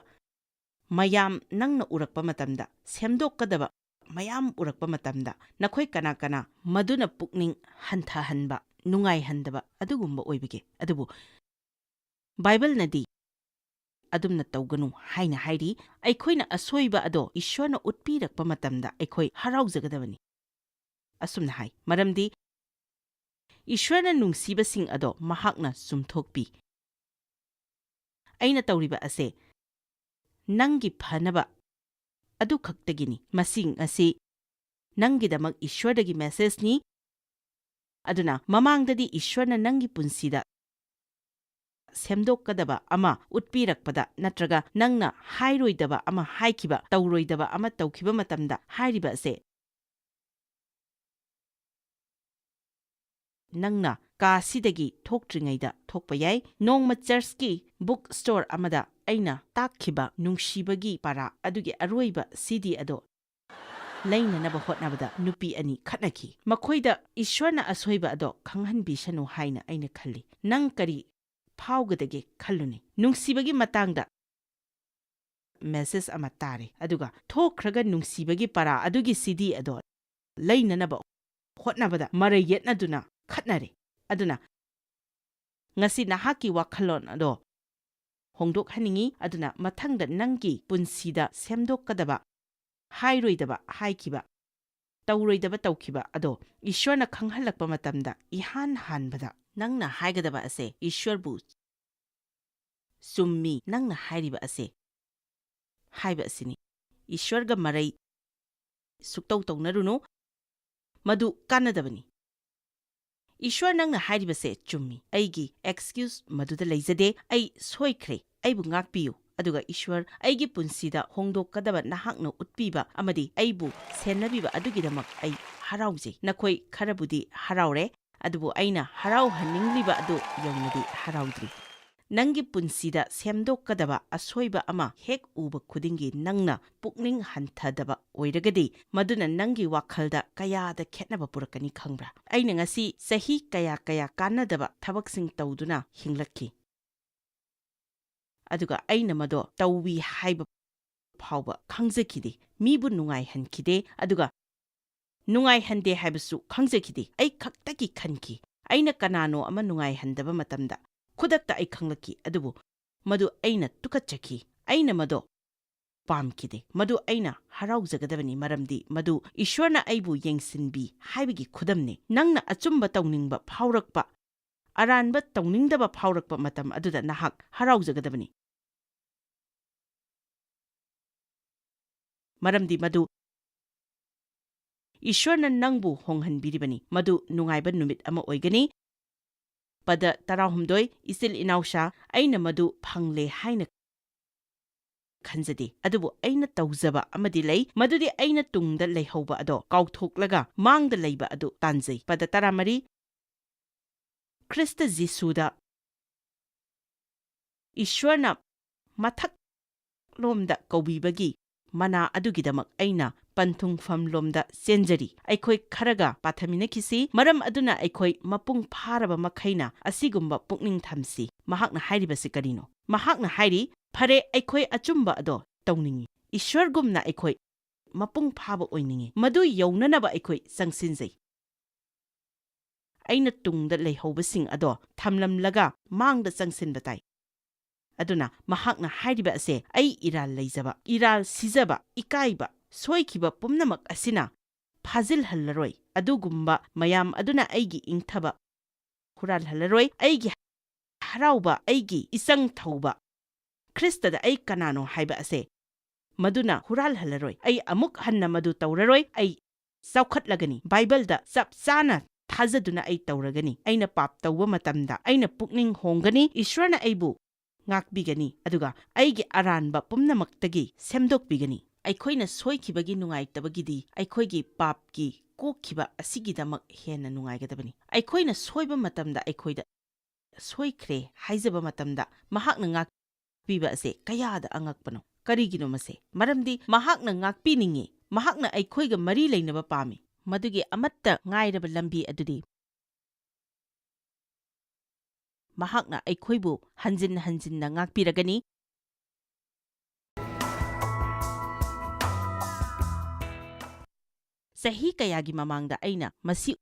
ꯃꯌꯥꯝ ꯅꯪꯅ ꯎꯔꯛꯄ ꯃꯇꯝꯗ, ꯁꯦꯝꯗꯣꯛꯀꯗꯕ ꯃꯌꯥꯝ ꯎꯔꯛꯄ ꯃꯇꯝꯗ, ꯅꯈꯣꯏ ꯀꯅꯥ ꯀꯅꯥ ꯃꯗꯨꯅ ꯄꯨꯛꯅꯤꯡ ꯍꯟꯊꯍꯟꯕ, ꯅꯨꯡꯉꯥꯏꯍꯟꯗꯕ ꯑꯗꯨꯒꯨꯝꯕ ꯑꯣꯏꯕꯒꯦ? ꯑꯗꯨꯕꯨ ꯕꯥꯏꯕꯜꯅꯗꯤ ꯑꯗꯨꯝꯅ ꯇꯧꯒꯅꯨ ꯍꯥꯏꯅ ꯍꯥꯏꯔꯤ꯫ ꯑꯩꯈꯣꯏꯅ ꯑꯁꯣꯏꯕ ꯑꯗꯣ ꯏꯁ꯭ꯋꯔꯅ ꯎꯠꯄꯤꯔꯛꯄ ꯃꯇꯝꯗ ꯑꯩꯈꯣꯏ ꯍꯔꯥꯎꯖꯒꯗꯕꯅꯤ꯫ ꯑꯁꯨꯝꯅ ꯍꯥꯏ, ꯃꯔꯝꯗꯤ ꯏꯁ꯭ꯋꯔꯅ ꯅꯨꯡꯁꯤꯕꯁꯤꯡ ꯑꯗꯣ ꯃꯍꯥꯛꯅ ꯆꯨꯝꯊꯣꯛꯄꯤ꯫ ꯑꯩꯅ ꯇꯧꯔꯤꯕ ꯑꯁꯦ ꯅꯪꯒꯤ ꯐꯅꯕ ꯑꯗꯨ ꯈꯛꯇꯒꯤꯅꯤ꯫ ꯃꯁꯤꯡ ꯑꯁꯤ ꯅꯪꯒꯤꯗꯃꯛ ꯏꯁ꯭ꯋꯔꯗꯒꯤ ꯃꯦꯁꯦꯖꯅꯤ꯫ ꯑꯗꯨꯅ ꯃꯃꯥꯡꯗꯗꯤ ꯏꯁ꯭ꯋꯔꯅ ꯅꯪꯒꯤ ꯄꯨꯟꯁꯤꯗ ꯁꯦꯝꯗꯣꯛꯀꯗꯕ ꯑꯃ ꯎꯠꯄꯤꯔꯛꯄꯗ, ꯅꯠꯇ꯭ꯔꯒ ꯅꯪꯅ ꯍꯥꯏꯔꯣꯏꯗꯕ ꯑꯃ ꯍꯥꯏꯈꯤꯕ, ꯇꯧꯔꯣꯏꯗꯕ ꯑꯃ ꯇꯧꯈꯤꯕ ꯃꯇꯝꯗ ꯍꯥꯏꯔꯤꯕ ꯑꯁꯦ ꯅꯪꯅ ꯀꯥꯁꯤꯗꯒꯤ ꯊꯣꯛꯇ꯭ꯔꯤꯉꯩꯗ ꯊꯣꯛꯄ ꯌꯥꯏ꯫ ꯅꯣꯡꯃ ꯆꯔꯆꯀꯤ ꯕꯨꯛ ꯁ꯭ꯇꯣꯔ ꯑꯃꯗ ꯑꯩꯅ ꯇꯥꯛꯈꯤꯕ ꯅꯨꯡꯁꯤꯕꯒꯤ ꯄꯥꯔꯥ ꯑꯗꯨꯒꯤ ꯑꯔꯣꯏꯕ ꯁꯤꯗꯤ ꯑꯗꯣ ꯂꯩꯅꯅꯕ ꯍꯣꯠꯅꯕꯗ ꯅꯨꯄꯤ ꯑꯅꯤ ꯈꯠꯅꯈꯤ꯫ ꯃꯈꯣꯏꯗ ꯏꯁ꯭ꯋꯔꯅ ꯑꯁꯣꯏꯕ ꯑꯗꯣ ꯈꯪꯍꯟꯕꯤꯁꯅꯨ ꯍꯥꯏꯅ ꯑꯩꯅ ꯈꯜꯂꯤ꯫ ꯅꯪ ꯀꯔꯤ ꯐꯥꯎꯒꯗꯒꯦ ꯈꯜꯂꯨꯅꯦ꯫ ꯅꯨꯡꯁꯤꯕꯒꯤ ꯃꯇꯥꯡꯗ ꯃꯦꯁꯦꯖ ꯑꯃ ꯇꯥꯔꯦ, ꯑꯗꯨꯒ ꯊꯣꯛꯈ꯭ꯔꯒ ꯅꯨꯡꯁꯤꯕꯒꯤ ꯄꯥꯔꯥ ꯑꯗꯨꯒꯤ ꯁꯤꯗꯤ ꯑꯗꯣ ꯂꯩꯅꯅꯕ ꯍꯣꯠꯅꯕꯗ ꯃꯔꯩ ꯌꯦꯠꯅꯗꯨꯅ ꯈꯠꯅꯔꯦ꯫ ꯑꯗꯨꯅ ꯉꯁꯤ ꯅꯍꯥꯛꯀꯤ ꯋꯥꯈꯜꯂꯣꯟ ꯑꯗꯣ ꯍꯣꯡꯗꯣꯛꯍꯟꯅꯤꯡꯏ, ꯑꯗꯨꯅ ꯃꯊꯪꯗ ꯅꯪꯒꯤ ꯄꯨꯟꯁꯤꯗ ꯁꯦꯝꯗꯣꯛꯀꯗꯕ, ꯍꯥꯏꯔꯣꯏꯗꯕ ꯍꯥꯏꯈꯤꯕ, ꯇꯧꯔꯣꯏꯗꯕ ꯇꯧꯈꯤꯕ ꯑꯗꯣ ꯏꯁ꯭ꯋꯔꯅ ꯈꯪꯍꯜꯂꯛꯄ ꯃꯇꯝꯗ ꯏꯍꯥꯟ ꯍꯥꯟꯕꯗ ꯅꯪꯅ ꯍꯥꯏꯒꯗꯕ ꯑꯁꯦ, "ꯏꯁ꯭ꯋꯔꯕꯨ ꯆꯨꯝꯃꯤ ꯅꯪꯅ ꯍꯥꯏꯔꯤꯕ ꯑꯁꯦ" ꯍꯥꯏꯕ ꯑꯁꯤꯅꯤ꯫ ꯏꯁ꯭ꯋꯔꯒ ꯃꯔꯩ ꯁꯨꯛꯇꯧ ꯇꯧꯅꯔꯨꯅꯨ, ꯃꯗꯨ ꯀꯥꯟꯅꯗꯕꯅꯤ꯫ "ꯏꯁ꯭ꯋꯔ, ꯅꯪꯅ ꯍꯥꯏꯔꯤꯕꯁꯦ ꯆꯨꯝꯃꯤ꯫ ꯑꯩꯒꯤ ꯑꯦꯛꯁꯀ꯭ꯌꯨꯖ ꯃꯗꯨꯗ ꯂꯩꯖꯗꯦ꯫ ꯑꯩ ꯁꯣꯏꯈ꯭ꯔꯦ꯫ ꯑꯩꯕꯨ ꯉꯥꯛꯄꯤꯌꯨ꯫ ꯑꯗꯨꯒ ꯏꯁ꯭ꯋꯔ, ꯑꯩꯒꯤ ꯄꯨꯟꯁꯤꯗ ꯍꯣꯡꯗꯣꯛꯀꯗꯕ ꯅꯍꯥꯛꯅ ꯎꯠꯄꯤꯕ ꯑꯃꯗꯤ ꯑꯩꯕꯨ ꯁꯦꯟꯅꯕꯤꯕ ꯑꯗꯨꯒꯤꯗꯃꯛ ꯑꯩ ꯍꯔꯥꯎꯖꯩ꯫" ꯅꯈꯣꯏ ꯈꯔꯕꯨꯗꯤ ꯍꯔꯥꯎꯔꯦ, ꯑꯗꯨꯕꯨ ꯑꯩꯅ ꯍꯔꯥꯎꯍꯟꯅꯤꯡꯂꯤꯕ ꯑꯗꯨ ꯌꯧꯅꯗꯤ ꯍꯔꯥꯎꯗ꯭ꯔꯤ꯫ ꯅꯪꯒꯤ ꯄꯨꯟꯁꯤꯗ ꯁꯦꯝꯗꯣꯛꯀꯗꯕ ꯑꯁꯣꯏꯕ ꯑꯃ ꯍꯦꯛ ꯎꯕ ꯈꯨꯗꯤꯡꯒꯤ ꯅꯪꯅ ꯄꯨꯛꯅꯤꯡ ꯍꯟꯊꯗꯕ ꯑꯣꯏꯔꯒꯗꯤ, ꯃꯗꯨꯅ ꯅꯪꯒꯤ ꯋꯥꯈꯜꯗ ꯀꯌꯥꯗ ꯈꯦꯠꯅꯕ ꯄꯨꯔꯛꯀꯅꯤ ꯈꯪꯕ꯭ꯔꯥ? ꯑꯩꯅ ꯉꯁꯤ ꯆꯍꯤ ꯀꯌꯥ ꯀꯌꯥ ꯀꯥꯟꯅꯗꯕ ꯊꯕꯛꯁꯤꯡ ꯇꯧꯗꯨꯅ ꯍꯤꯡꯂꯛꯈꯤ꯫ ꯑꯗꯨꯒ ꯑꯩꯅ ꯃꯗꯣ ꯇꯧꯏ ꯍꯥꯏꯕ ꯐꯥꯎꯕ ꯈꯪꯖꯈꯤꯗꯦ, ꯃꯤꯕꯨ ꯅꯨꯡꯉꯥꯏꯍꯟꯈꯤꯗꯦ, ꯑꯗꯨꯒ ꯅꯨꯡꯉꯥꯏꯍꯟꯗꯦ ꯍꯥꯏꯕꯁꯨ ꯈꯪꯖꯈꯤꯗꯦ꯫ ꯑꯩ ꯈꯛꯇꯒꯤ ꯈꯟꯈꯤ꯫ ꯑꯩꯅ ꯀꯅꯥꯅꯣ ꯑꯃ ꯅꯨꯡꯉꯥꯏꯍꯟꯗꯕ ꯃꯇꯝꯗ ꯈꯨꯗꯛꯇ ꯑꯩ ꯈꯪꯂꯛꯈꯤ, ꯑꯗꯨꯕꯨ ꯃꯗꯨ ꯑꯩꯅ ꯇꯨꯀꯠꯆꯈꯤ꯫ ꯑꯩꯅ ꯃꯗꯨ ꯄꯥꯝꯈꯤꯗꯦ꯫ ꯃꯗꯨ ꯑꯩꯅ ꯍꯔꯥꯎꯖꯒꯗꯕꯅꯤ, ꯃꯔꯝꯗꯤ ꯃꯗꯨ ꯏꯁ꯭ꯋꯔꯅ ꯑꯩꯕꯨ ꯌꯦꯡꯁꯤꯟꯕꯤ ꯍꯥꯏꯕꯒꯤ ꯈꯨꯗꯝꯅꯤ꯫ ꯅꯪꯅ ꯑꯆꯨꯝꯕ ꯇꯧꯅꯤꯡꯕ ꯐꯥꯎꯔꯛꯄ, ꯑꯔꯥꯟꯕ ꯇꯧꯅꯤꯡꯗꯕ ꯐꯥꯎꯔꯛꯄ ꯃꯇꯝ ꯑꯗꯨꯗ ꯅꯍꯥꯛ ꯍꯔꯥꯎꯖꯒꯗꯕꯅꯤ꯫ ꯃꯔꯝꯗꯤ ꯃꯗꯨ ꯏꯁ꯭ꯋꯔꯅ ꯅꯪꯕꯨ ꯍꯣꯡꯍꯟꯕꯤꯔꯤꯕꯅꯤ꯫ ꯃꯗꯨ ꯅꯨꯡꯉꯥꯏꯕ ꯅꯨꯃꯤꯠ ꯑꯃ ꯑꯣꯏꯒꯅꯤ꯫ ꯄꯗ ꯇꯔꯥꯍꯨꯝꯗꯣꯏ, ꯏꯆꯤꯜ ꯏꯅꯥꯎꯁꯥ, ꯑꯩꯅ ꯃꯗꯨ ꯐꯪꯂꯦ ꯍꯥꯏꯅ ꯈꯟꯖꯗꯦ, ꯑꯗꯨꯕꯨ ꯑꯩꯅ ꯇꯧꯖꯕ ꯑꯃꯗꯤ ꯂꯩ, ꯃꯗꯨꯗꯤ ꯑꯩꯅ ꯇꯨꯡꯗ ꯂꯩꯍꯧꯕ ꯑꯗꯣ ꯀꯥꯎꯊꯣꯛꯂꯒ ꯃꯥꯡꯗ ꯂꯩꯕ ꯑꯗꯨ ꯇꯥꯟꯖꯩ꯫ ꯄꯗ ꯇꯔꯥꯃꯔꯤ, ꯈ꯭ꯔꯤꯁꯇ ꯖꯤꯁꯨꯗ ꯏꯁ꯭ꯋꯔꯅ ꯃꯊꯛꯂꯣꯝꯗ ꯀꯧꯕꯤꯕꯒꯤ ꯃꯅꯥ ꯑꯗꯨꯒꯤꯗꯃꯛ ꯑꯩꯅ ꯄꯟꯊꯨꯡꯐꯝꯂꯣꯝꯗ ꯆꯦꯟꯖꯔꯤ꯫ ꯑꯩꯈꯣꯏ ꯈꯔꯒ ꯄꯥꯊꯃꯤꯟꯅꯈꯤꯁꯤ, ꯃꯔꯝ ꯑꯗꯨꯅ ꯑꯩꯈꯣꯏ ꯃꯄꯨꯡ ꯐꯥꯔꯕ ꯃꯈꯩꯅ ꯑꯁꯤꯒꯨꯝꯕ ꯄꯨꯛꯅꯤꯡ ꯊꯝꯁꯤ꯫ ꯃꯍꯥꯛꯅ ꯍꯥꯏꯔꯤꯕꯁꯤ ꯀꯔꯤꯅꯣ? ꯃꯍꯥꯛꯅ ꯍꯥꯏꯔꯤ, "ꯐꯔꯦ, ꯑꯩꯈꯣꯏ ꯑꯆꯨꯝꯕ ꯑꯗꯣ ꯇꯧꯅꯤꯡꯏ꯫ ꯏꯁ꯭ꯋꯔꯒꯨꯝꯅ ꯑꯩꯈꯣꯏ ꯃꯄꯨꯡ ꯐꯥꯕ ꯑꯣꯏꯅꯤꯡꯏ꯫ ꯃꯗꯨ ꯌꯧꯅꯅꯕ ꯑꯩꯈꯣꯏ ꯆꯪꯁꯤꯟꯖꯩ꯫ ꯑꯩꯅ ꯇꯨꯡꯗ ꯂꯩꯍꯧꯕꯁꯤꯡ ꯑꯗꯣ ꯊꯝꯂꯝꯂꯒ ꯃꯥꯡꯗ ꯆꯪꯁꯤꯟꯕ ꯇꯥꯏ꯫" ꯑꯗꯨꯅ ꯃꯍꯥꯛꯅ ꯍꯥꯏꯔꯤꯕ ꯑꯁꯦ, ꯑꯩ ꯏꯔꯥꯜ ꯂꯩꯖꯕ, ꯏꯔꯥꯜ ꯁꯤꯖꯕ, ꯏꯀꯥꯏꯕ, ꯁꯣꯏꯈꯤꯕ ꯄꯨꯝꯅꯃꯛ ꯑꯁꯤꯅ ꯐꯥꯖꯤꯜꯍꯜꯂꯔꯣꯏ꯫ ꯑꯗꯨꯒꯨꯝꯕ ꯃꯌꯥꯝ ꯑꯗꯨꯅ ꯑꯩꯒꯤ ꯏꯪꯊꯕ ꯍꯨꯔꯥꯜꯍꯜꯂꯔꯣꯏ꯫ ꯑꯩꯒꯤ ꯍꯔꯥꯎꯕ, ꯑꯩꯒꯤ ꯏꯆꯪ ꯊꯧꯕ, ꯈ꯭ꯔꯤꯁꯇꯗ ꯑꯩ ꯀꯅꯥꯅꯣ ꯍꯥꯏꯕ ꯑꯁꯦ ꯃꯗꯨꯅ ꯍꯨꯔꯥꯜꯍꯜꯂꯔꯣꯏ꯫ ꯑꯩ ꯑꯃꯨꯛ ꯍꯟꯅ ꯃꯗꯨ ꯇꯧꯔꯔꯣꯏ꯫ ꯑꯩ ꯆꯥꯎꯈꯠꯂꯒꯅꯤ꯫ ꯕꯥꯏꯕꯜꯗ ꯆꯞ ꯆꯥꯅ ꯊꯥꯖꯗꯨꯅ ꯑꯩ ꯇꯧꯔꯒꯅꯤ꯫ ꯑꯩꯅ ꯄꯥꯞ ꯇꯧꯕ ꯃꯇꯝꯗ ꯑꯩꯅ ꯄꯨꯛꯅꯤꯡ ꯍꯣꯡꯒꯅꯤ꯫ ꯏꯁ꯭ꯋꯔꯅ ꯑꯩꯕꯨ ꯉꯥꯛꯄꯤꯒꯅꯤ, ꯑꯗꯨꯒ ꯑꯩꯒꯤ ꯑꯔꯥꯟꯕ ꯄꯨꯝꯅꯃꯛꯇꯒꯤ ꯁꯦꯝꯗꯣꯛꯄꯤꯒꯅꯤ꯫ ꯑꯩꯈꯣꯏꯅ ꯁꯣꯏꯈꯤꯕꯒꯤ ꯅꯨꯡꯉꯥꯏꯇꯕꯒꯤꯗꯤ ꯑꯩꯈꯣꯏꯒꯤ ꯄꯥꯞꯀꯤ ꯀꯣꯛꯈꯤꯕ ꯑꯁꯤꯒꯤꯗꯃꯛ ꯍꯦꯟꯅ ꯅꯨꯡꯉꯥꯏꯒꯗꯕꯅꯤ꯫ ꯑꯩꯈꯣꯏꯅ ꯁꯣꯏꯕ ꯃꯇꯝꯗ ꯑꯩꯈꯣꯏꯗ ꯁꯣꯏꯈ꯭ꯔꯦ ꯍꯥꯏꯖꯕ ꯃꯇꯝꯗ ꯃꯍꯥꯛꯅ ꯉꯥꯛꯄꯤꯕ ꯑꯁꯦ ꯀꯌꯥꯗ ꯑꯉꯛꯄꯅꯣ! ꯀꯔꯤꯒꯤꯅꯣ ꯃꯁꯦ? ꯃꯔꯝꯗꯤ ꯃꯍꯥꯛꯅ ꯉꯥꯛꯄꯤꯅꯤꯡꯏ꯫ ꯃꯍꯥꯛꯅ ꯑꯩꯈꯣꯏꯒ ꯃꯔꯤ ꯂꯩꯅꯕ ꯄꯥꯝꯃꯤ꯫ ꯃꯗꯨꯒꯤ ꯑꯃꯠꯇ ꯉꯥꯏꯔꯕ ꯂꯝꯕꯤ ꯑꯗꯨꯗꯤ ꯃꯍꯥꯛꯅ ꯑꯩꯈꯣꯏꯕꯨ ꯍꯟꯖꯤꯟ ꯍꯟꯖꯤꯟꯅ ꯉꯥꯛꯄꯤꯔꯒꯅꯤ꯫ ꯆꯍꯤ ꯀꯌꯥꯒꯤ ꯃꯃꯥꯡꯗ ꯑꯩꯅ ꯃꯁꯤ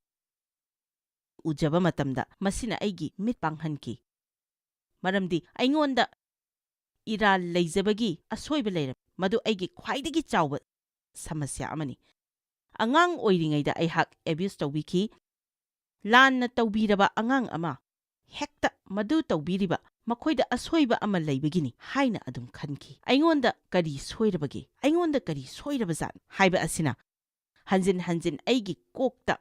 ꯎꯖꯕ ꯃꯇꯝꯗ, ꯃꯁꯤꯅ ꯑꯩꯒꯤ ꯃꯤꯠ ꯄꯥꯡꯍꯟꯈꯤ, ꯃꯔꯝꯗꯤ ꯑꯩꯉꯣꯟꯗ ꯏꯔꯥꯜ ꯂꯩꯖꯕꯒꯤ ꯑꯁꯣꯏꯕ ꯂꯩꯔꯝꯃꯤ꯫ ꯃꯗꯨ ꯑꯩꯒꯤ ꯈ꯭ꯋꯥꯏꯗꯒꯤ ꯆꯥꯎꯕ ꯁꯃꯁ꯭ꯌꯥ ꯑꯃꯅꯤ꯫ ꯑꯉꯥꯡ ꯑꯣꯏꯔꯤꯉꯩꯗ ꯑꯩꯍꯥꯛ ꯑꯦꯕ꯭ꯌꯨꯁ ꯇꯧꯕꯤꯈꯤ꯫ ꯂꯥꯟꯅ ꯇꯧꯕꯤꯔꯕ ꯑꯉꯥꯡ ꯑꯃ ꯍꯦꯛꯇ "ꯃꯗꯨ ꯇꯧꯕꯤꯔꯤꯕ ꯃꯈꯣꯏꯗ ꯑꯁꯣꯏꯕ ꯑꯃ ꯂꯩꯕꯒꯤꯅꯤ" ꯍꯥꯏꯅ ꯑꯗꯨꯝ ꯈꯟꯈꯤ꯫ "ꯑꯩꯉꯣꯟꯗ ꯀꯔꯤ ꯁꯣꯏꯔꯕꯒꯦ? ꯑꯩꯉꯣꯟꯗ ꯀꯔꯤ ꯁꯣꯏꯔꯕꯖꯥꯠꯅꯣ?" ꯍꯥꯏꯕ ꯑꯁꯤꯅ ꯍꯟꯖꯤꯟ ꯍꯟꯖꯤꯟ ꯑꯩꯒꯤ ꯀꯣꯛꯇ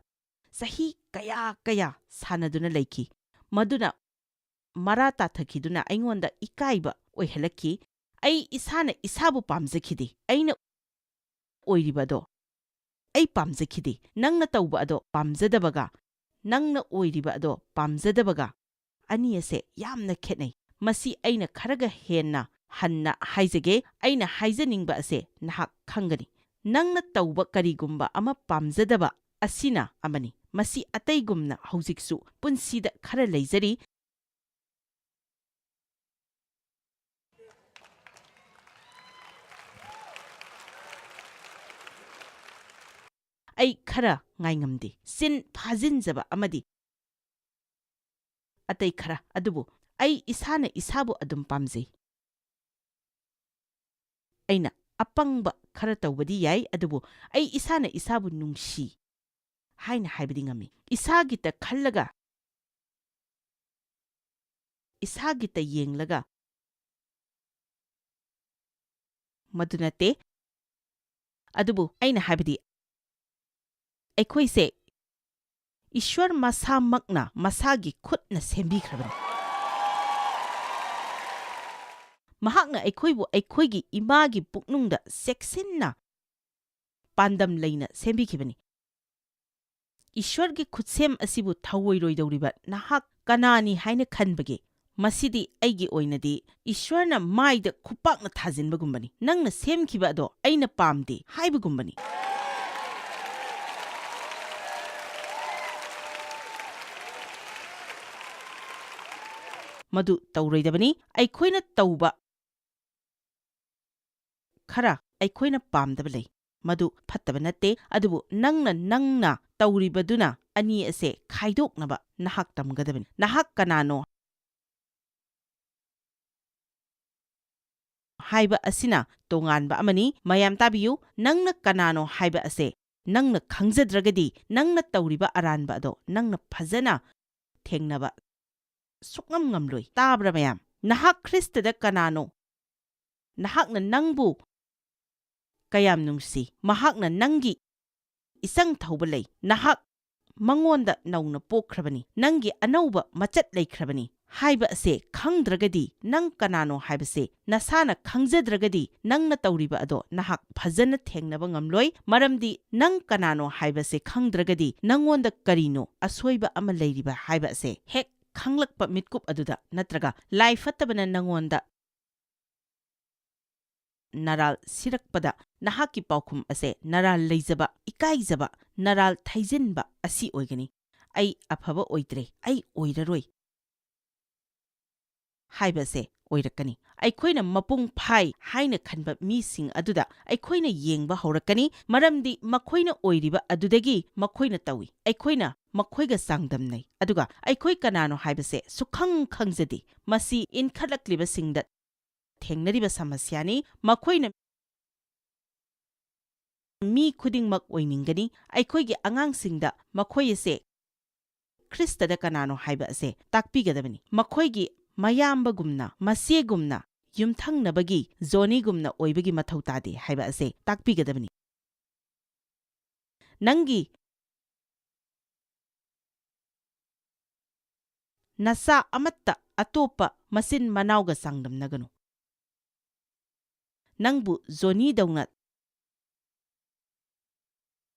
ꯆꯍꯤ ꯀꯌꯥ ꯀꯌꯥ ꯁꯥꯟꯅꯗꯨꯅ ꯂꯩꯈꯤ꯫ ꯃꯗꯨꯅ ꯃꯔꯥ ꯇꯥꯊꯈꯤꯗꯨꯅ ꯑꯩꯉꯣꯟꯗ ꯏꯀꯥꯏꯕ ꯑꯣꯏꯍꯜꯂꯛꯈꯤ꯫ ꯑꯩ ꯏꯁꯥꯅ ꯏꯁꯥꯕꯨ ꯄꯥꯝꯖꯈꯤꯗꯦ꯫ ꯑꯩꯅ ꯑꯣꯏꯔꯤꯕ ꯑꯗꯣ ꯑꯩ ꯄꯥꯝꯖꯈꯤꯗꯦ꯫ ꯅꯪꯅ ꯇꯧꯕ ꯑꯗꯣ ꯄꯥꯝꯖꯗꯕꯒ ꯅꯪꯅ ꯑꯣꯏꯔꯤꯕ ꯑꯗꯣ ꯄꯥꯝꯖꯗꯕꯒ ꯑꯅꯤ ꯑꯁꯦ ꯌꯥꯝꯅ ꯈꯦꯠꯅꯩ꯫ ꯃꯁꯤ ꯑꯩꯅ ꯈꯔꯒ ꯍꯦꯟꯅ ꯍꯟꯅ ꯍꯥꯏꯖꯒꯦ꯫ ꯑꯩꯅ ꯍꯥꯏꯖꯅꯤꯡꯕ ꯑꯁꯦ ꯅꯍꯥꯛ ꯈꯪꯒꯅꯤ꯫ ꯅꯪꯅ ꯇꯧꯕ ꯀꯔꯤꯒꯨꯝꯕ ꯑꯃ ꯄꯥꯝꯖꯗꯕ ꯑꯁꯤꯅ ꯑꯃꯅꯤ꯫ ꯃꯁꯤ ꯑꯇꯩꯒꯨꯝꯅ ꯍꯧꯖꯤꯛꯁꯨ ꯄꯨꯟꯁꯤꯗ ꯈꯔ ꯂꯩꯖꯔꯤ꯫ ꯑꯩ ꯈꯔ ꯉꯥꯏꯉꯝꯗꯦ꯫ ꯆꯤꯟ ꯐꯥꯖꯤꯟꯖꯕ ꯑꯃꯗꯤ ꯑꯇꯩ ꯈꯔ, ꯑꯗꯨꯕꯨ ꯑꯩ ꯏꯁꯥꯅ ꯏꯁꯥꯕꯨ ꯑꯗꯨꯝ ꯄꯥꯝꯖꯩ꯫ ꯑꯩꯅ ꯑꯄꯪꯕ ꯈꯔ ꯇꯧꯕꯗꯤ ꯌꯥꯏ, ꯑꯗꯨꯕꯨ ꯑꯩ ꯏꯁꯥꯅ ꯏꯁꯥꯕꯨ ꯅꯨꯡꯁꯤ ꯍꯥꯏꯅ ꯍꯥꯏꯕꯗꯤ ꯉꯝꯃꯤ꯫ ꯏꯁꯥꯒꯤꯇ ꯈꯜꯂꯒ, ꯏꯁꯥꯒꯤꯇ ꯌꯦꯡꯂꯒ, ꯃꯗꯨ ꯅꯠꯇꯦ꯫ ꯑꯗꯨꯕꯨ ꯑꯩꯅ ꯍꯥꯏꯕꯗꯤ, ꯑꯩꯈꯣꯏꯁꯦ ꯏꯁ꯭ꯋꯔ ꯃꯁꯥꯃꯛꯅ ꯃꯁꯥꯒꯤ ꯈꯨꯠꯅ ꯁꯦꯝꯕꯤꯈ꯭ꯔꯕꯅꯤ꯫ ꯃꯍꯥꯛꯅ ꯑꯩꯈꯣꯏꯕꯨ ꯑꯩꯈꯣꯏꯒꯤ ꯏꯃꯥꯒꯤ ꯄꯨꯛꯅꯨꯡꯗ ꯆꯦꯛꯁꯤꯟꯅ ꯄꯥꯟꯗꯝ ꯂꯩꯅ ꯁꯦꯝꯕꯤꯈꯤꯕꯅꯤ꯫ ꯏꯁ꯭ꯋꯔꯒꯤ ꯈꯨꯠꯁꯦꯝ ꯑꯁꯤꯕꯨ ꯊꯧꯑꯣꯏꯔꯣꯏꯗꯧꯔꯤꯕ ꯅꯍꯥꯛ ꯀꯅꯥꯅꯤ ꯍꯥꯏꯅ ꯈꯟꯕꯒꯦ? ꯃꯁꯤꯗꯤ ꯑꯩꯒꯤ ꯑꯣꯏꯅꯗꯤ ꯏꯁ꯭ꯋꯔꯅ ꯃꯥꯏꯗ ꯈꯨꯄꯥꯛꯅ ꯊꯥꯖꯤꯟꯕꯒꯨꯝꯕꯅꯤ꯫ "ꯅꯪꯅ ꯁꯦꯝꯈꯤꯕ ꯑꯗꯣ ꯑꯩꯅ ꯄꯥꯝꯗꯦ" ꯍꯥꯏꯕꯒꯨꯝꯕꯅꯤ꯫ ꯃꯗꯨ ꯇꯧꯔꯣꯏꯗꯕꯅꯤ꯫ ꯑꯩꯈꯣꯏꯅ ꯇꯧꯕ ꯈꯔ ꯑꯩꯈꯣꯏꯅ ꯄꯥꯝꯗꯕ ꯂꯩ꯫ ꯃꯗꯨ ꯐꯠꯇꯕ ꯅꯠꯇꯦ꯫ ꯑꯗꯨꯕꯨ ꯅꯪꯅ, ꯅꯪꯅ ꯇꯧꯔꯤꯕꯗꯨꯅ ꯑꯅꯤ ꯑꯁꯦ ꯈꯥꯏꯗꯣꯛꯅꯕ ꯅꯍꯥꯛ ꯇꯝꯒꯗꯕꯅꯤ꯫ ꯅꯍꯥꯛ ꯀꯅꯥꯅꯣ ꯍꯥꯏꯕ ꯑꯁꯤꯅ ꯇꯣꯉꯥꯟꯕ ꯑꯃꯅꯤ꯫ ꯃꯌꯥꯝ ꯇꯥꯕꯤꯌꯨ, ꯅꯪꯅ ꯀꯅꯥꯅꯣ ꯍꯥꯏꯕ ꯑꯁꯦ ꯅꯪꯅ ꯈꯪꯖꯗ꯭ꯔꯒꯗꯤ, ꯅꯪꯅ ꯇꯧꯔꯤꯕ ꯑꯔꯥꯟꯕ ꯑꯗꯣ ꯅꯪꯅ ꯐꯖꯅ ꯊꯦꯡꯅꯕ ꯁꯨꯛꯉꯝ ꯉꯝꯂꯣꯏ꯫ ꯇꯥꯕ꯭ꯔꯥ ꯃꯌꯥꯝ? ꯅꯍꯥꯛ ꯈ꯭ꯔꯤꯁꯇꯗ ꯀꯅꯥꯅꯣ? ꯅꯍꯥꯛꯅ ꯅꯪꯕꯨ ꯀꯌꯥꯝ ꯅꯨꯡꯁꯤ? ꯃꯍꯥꯛꯅ ꯅꯪꯒꯤ ꯏꯆꯪ ꯊꯧꯕ ꯂꯩ꯫ ꯅꯍꯥꯛ ꯃꯉꯣꯟꯗ ꯅꯧꯅ ꯄꯣꯛꯈ꯭ꯔꯕꯅꯤ꯫ ꯅꯪꯒꯤ ꯑꯅꯧꯕ ꯃꯆꯠ ꯂꯩꯈ꯭ꯔꯕꯅꯤ ꯍꯥꯏꯕ ꯑꯁꯦ ꯈꯪꯗ꯭ꯔꯒꯗꯤ, ꯅꯪ ꯀꯅꯥꯅꯣ ꯍꯥꯏꯕꯁꯦ ꯅꯁꯥꯅ ꯈꯪꯖꯗ꯭ꯔꯒꯗꯤ, ꯅꯪꯅ ꯇꯧꯔꯤꯕ ꯑꯗꯣ ꯅꯍꯥꯛ ꯐꯖꯅ ꯊꯦꯡꯅꯕ ꯉꯝꯂꯣꯏ꯫ ꯃꯔꯝꯗꯤ ꯅꯪ ꯀꯅꯥꯅꯣ ꯍꯥꯏꯕꯁꯦ ꯈꯪꯗ꯭ꯔꯒꯗꯤ, ꯅꯪꯉꯣꯟꯗ ꯀꯔꯤꯅꯣ ꯑꯁꯣꯏꯕ ꯑꯃ ꯂꯩꯔꯤꯕ ꯍꯥꯏꯕ ꯑꯁꯦ ꯍꯦꯛ ꯈꯪꯂꯛꯄ ꯃꯤꯠꯀꯨꯞ ꯑꯗꯨꯗ, ꯅꯠꯇ꯭ꯔꯒ ꯂꯥꯏ ꯐꯠꯇꯕꯅ ꯅꯪꯉꯣꯟꯗ ꯅꯔꯥꯜ ꯁꯤꯔꯛꯄꯗ, ꯅꯍꯥꯛꯀꯤ ꯄꯥꯎꯈꯨꯝ ꯑꯁꯦ ꯅꯔꯥꯜ ꯂꯩꯖꯕ, ꯏꯀꯥꯏꯖꯕ, ꯅꯔꯥꯜ ꯊꯩꯖꯤꯟꯕ ꯑꯁꯤ ꯑꯣꯏꯒꯅꯤ꯫ "ꯑꯩ ꯑꯐꯕ ꯑꯣꯏꯗ꯭ꯔꯦ, ꯑꯩ ꯑꯣꯏꯔꯔꯣꯏ" ꯍꯥꯏꯕꯁꯦ ꯑꯣꯏꯔꯛꯀꯅꯤ꯫ ꯑꯩꯈꯣꯏꯅ ꯃꯄꯨꯡ ꯐꯥꯏ ꯍꯥꯏꯅ ꯈꯟꯕ ꯃꯤꯁꯤꯡ ꯑꯗꯨꯗ ꯑꯩꯈꯣꯏꯅ ꯌꯦꯡꯕ ꯍꯧꯔꯛꯀꯅꯤ, ꯃꯔꯝꯗꯤ ꯃꯈꯣꯏꯅ ꯑꯣꯏꯔꯤꯕ ꯑꯗꯨꯗꯒꯤ ꯃꯈꯣꯏꯅ ꯇꯧꯏ꯫ ꯑꯩꯈꯣꯏꯅ ꯃꯈꯣꯏꯒ ꯆꯥꯡꯗꯝꯅꯩ, ꯑꯗꯨꯒ ꯑꯩꯈꯣꯏ ꯀꯅꯥꯅꯣ ꯍꯥꯏꯕꯁꯦ ꯁꯨꯈꯪ ꯈꯪꯖꯗꯦ꯫ ꯃꯁꯤ ꯏꯟꯈꯠꯂꯛꯂꯤꯕꯁꯤꯡꯗ ꯊꯦꯡꯅꯔꯤꯕ ꯁꯃꯁ꯭ꯌꯥꯅꯤ꯫ ꯃꯈꯣꯏꯅ ꯃꯤ ꯈꯨꯗꯤꯡꯃꯛ ꯑꯣꯏꯅꯤꯡꯒꯅꯤ꯫ ꯑꯩꯈꯣꯏꯒꯤ ꯑꯉꯥꯡꯁꯤꯡꯗ ꯃꯈꯣꯏ ꯑꯁꯦ ꯈ꯭ꯔꯤꯁꯇꯗ ꯀꯅꯥꯅꯣ ꯍꯥꯏꯕ ꯑꯁꯦ ꯇꯥꯛꯄꯤꯒꯗꯕꯅꯤ꯫ ꯃꯈꯣꯏꯒꯤ ꯃꯌꯥꯝꯕꯒꯨꯝꯅ, ꯃꯆꯦꯒꯨꯝꯅ, ꯌꯨꯝꯊꯪꯅꯕꯒꯤ ꯖꯣꯅꯤꯒꯨꯝꯅ ꯑꯣꯏꯕꯒꯤ ꯃꯊꯧ ꯇꯥꯗꯦ ꯍꯥꯏꯕ ꯑꯁꯦ ꯇꯥꯛꯄꯤꯒꯗꯕꯅꯤ꯫ ꯅꯪꯒꯤ ꯅꯆꯥ ꯑꯃꯠꯇ ꯑꯇꯣꯞꯄ ꯃꯆꯤꯟ ꯃꯅꯥꯎꯒ ꯆꯥꯡꯗꯝꯅꯒꯅꯨ꯫ ꯅꯪꯕꯨ ꯖꯣꯅꯤꯗꯧꯅ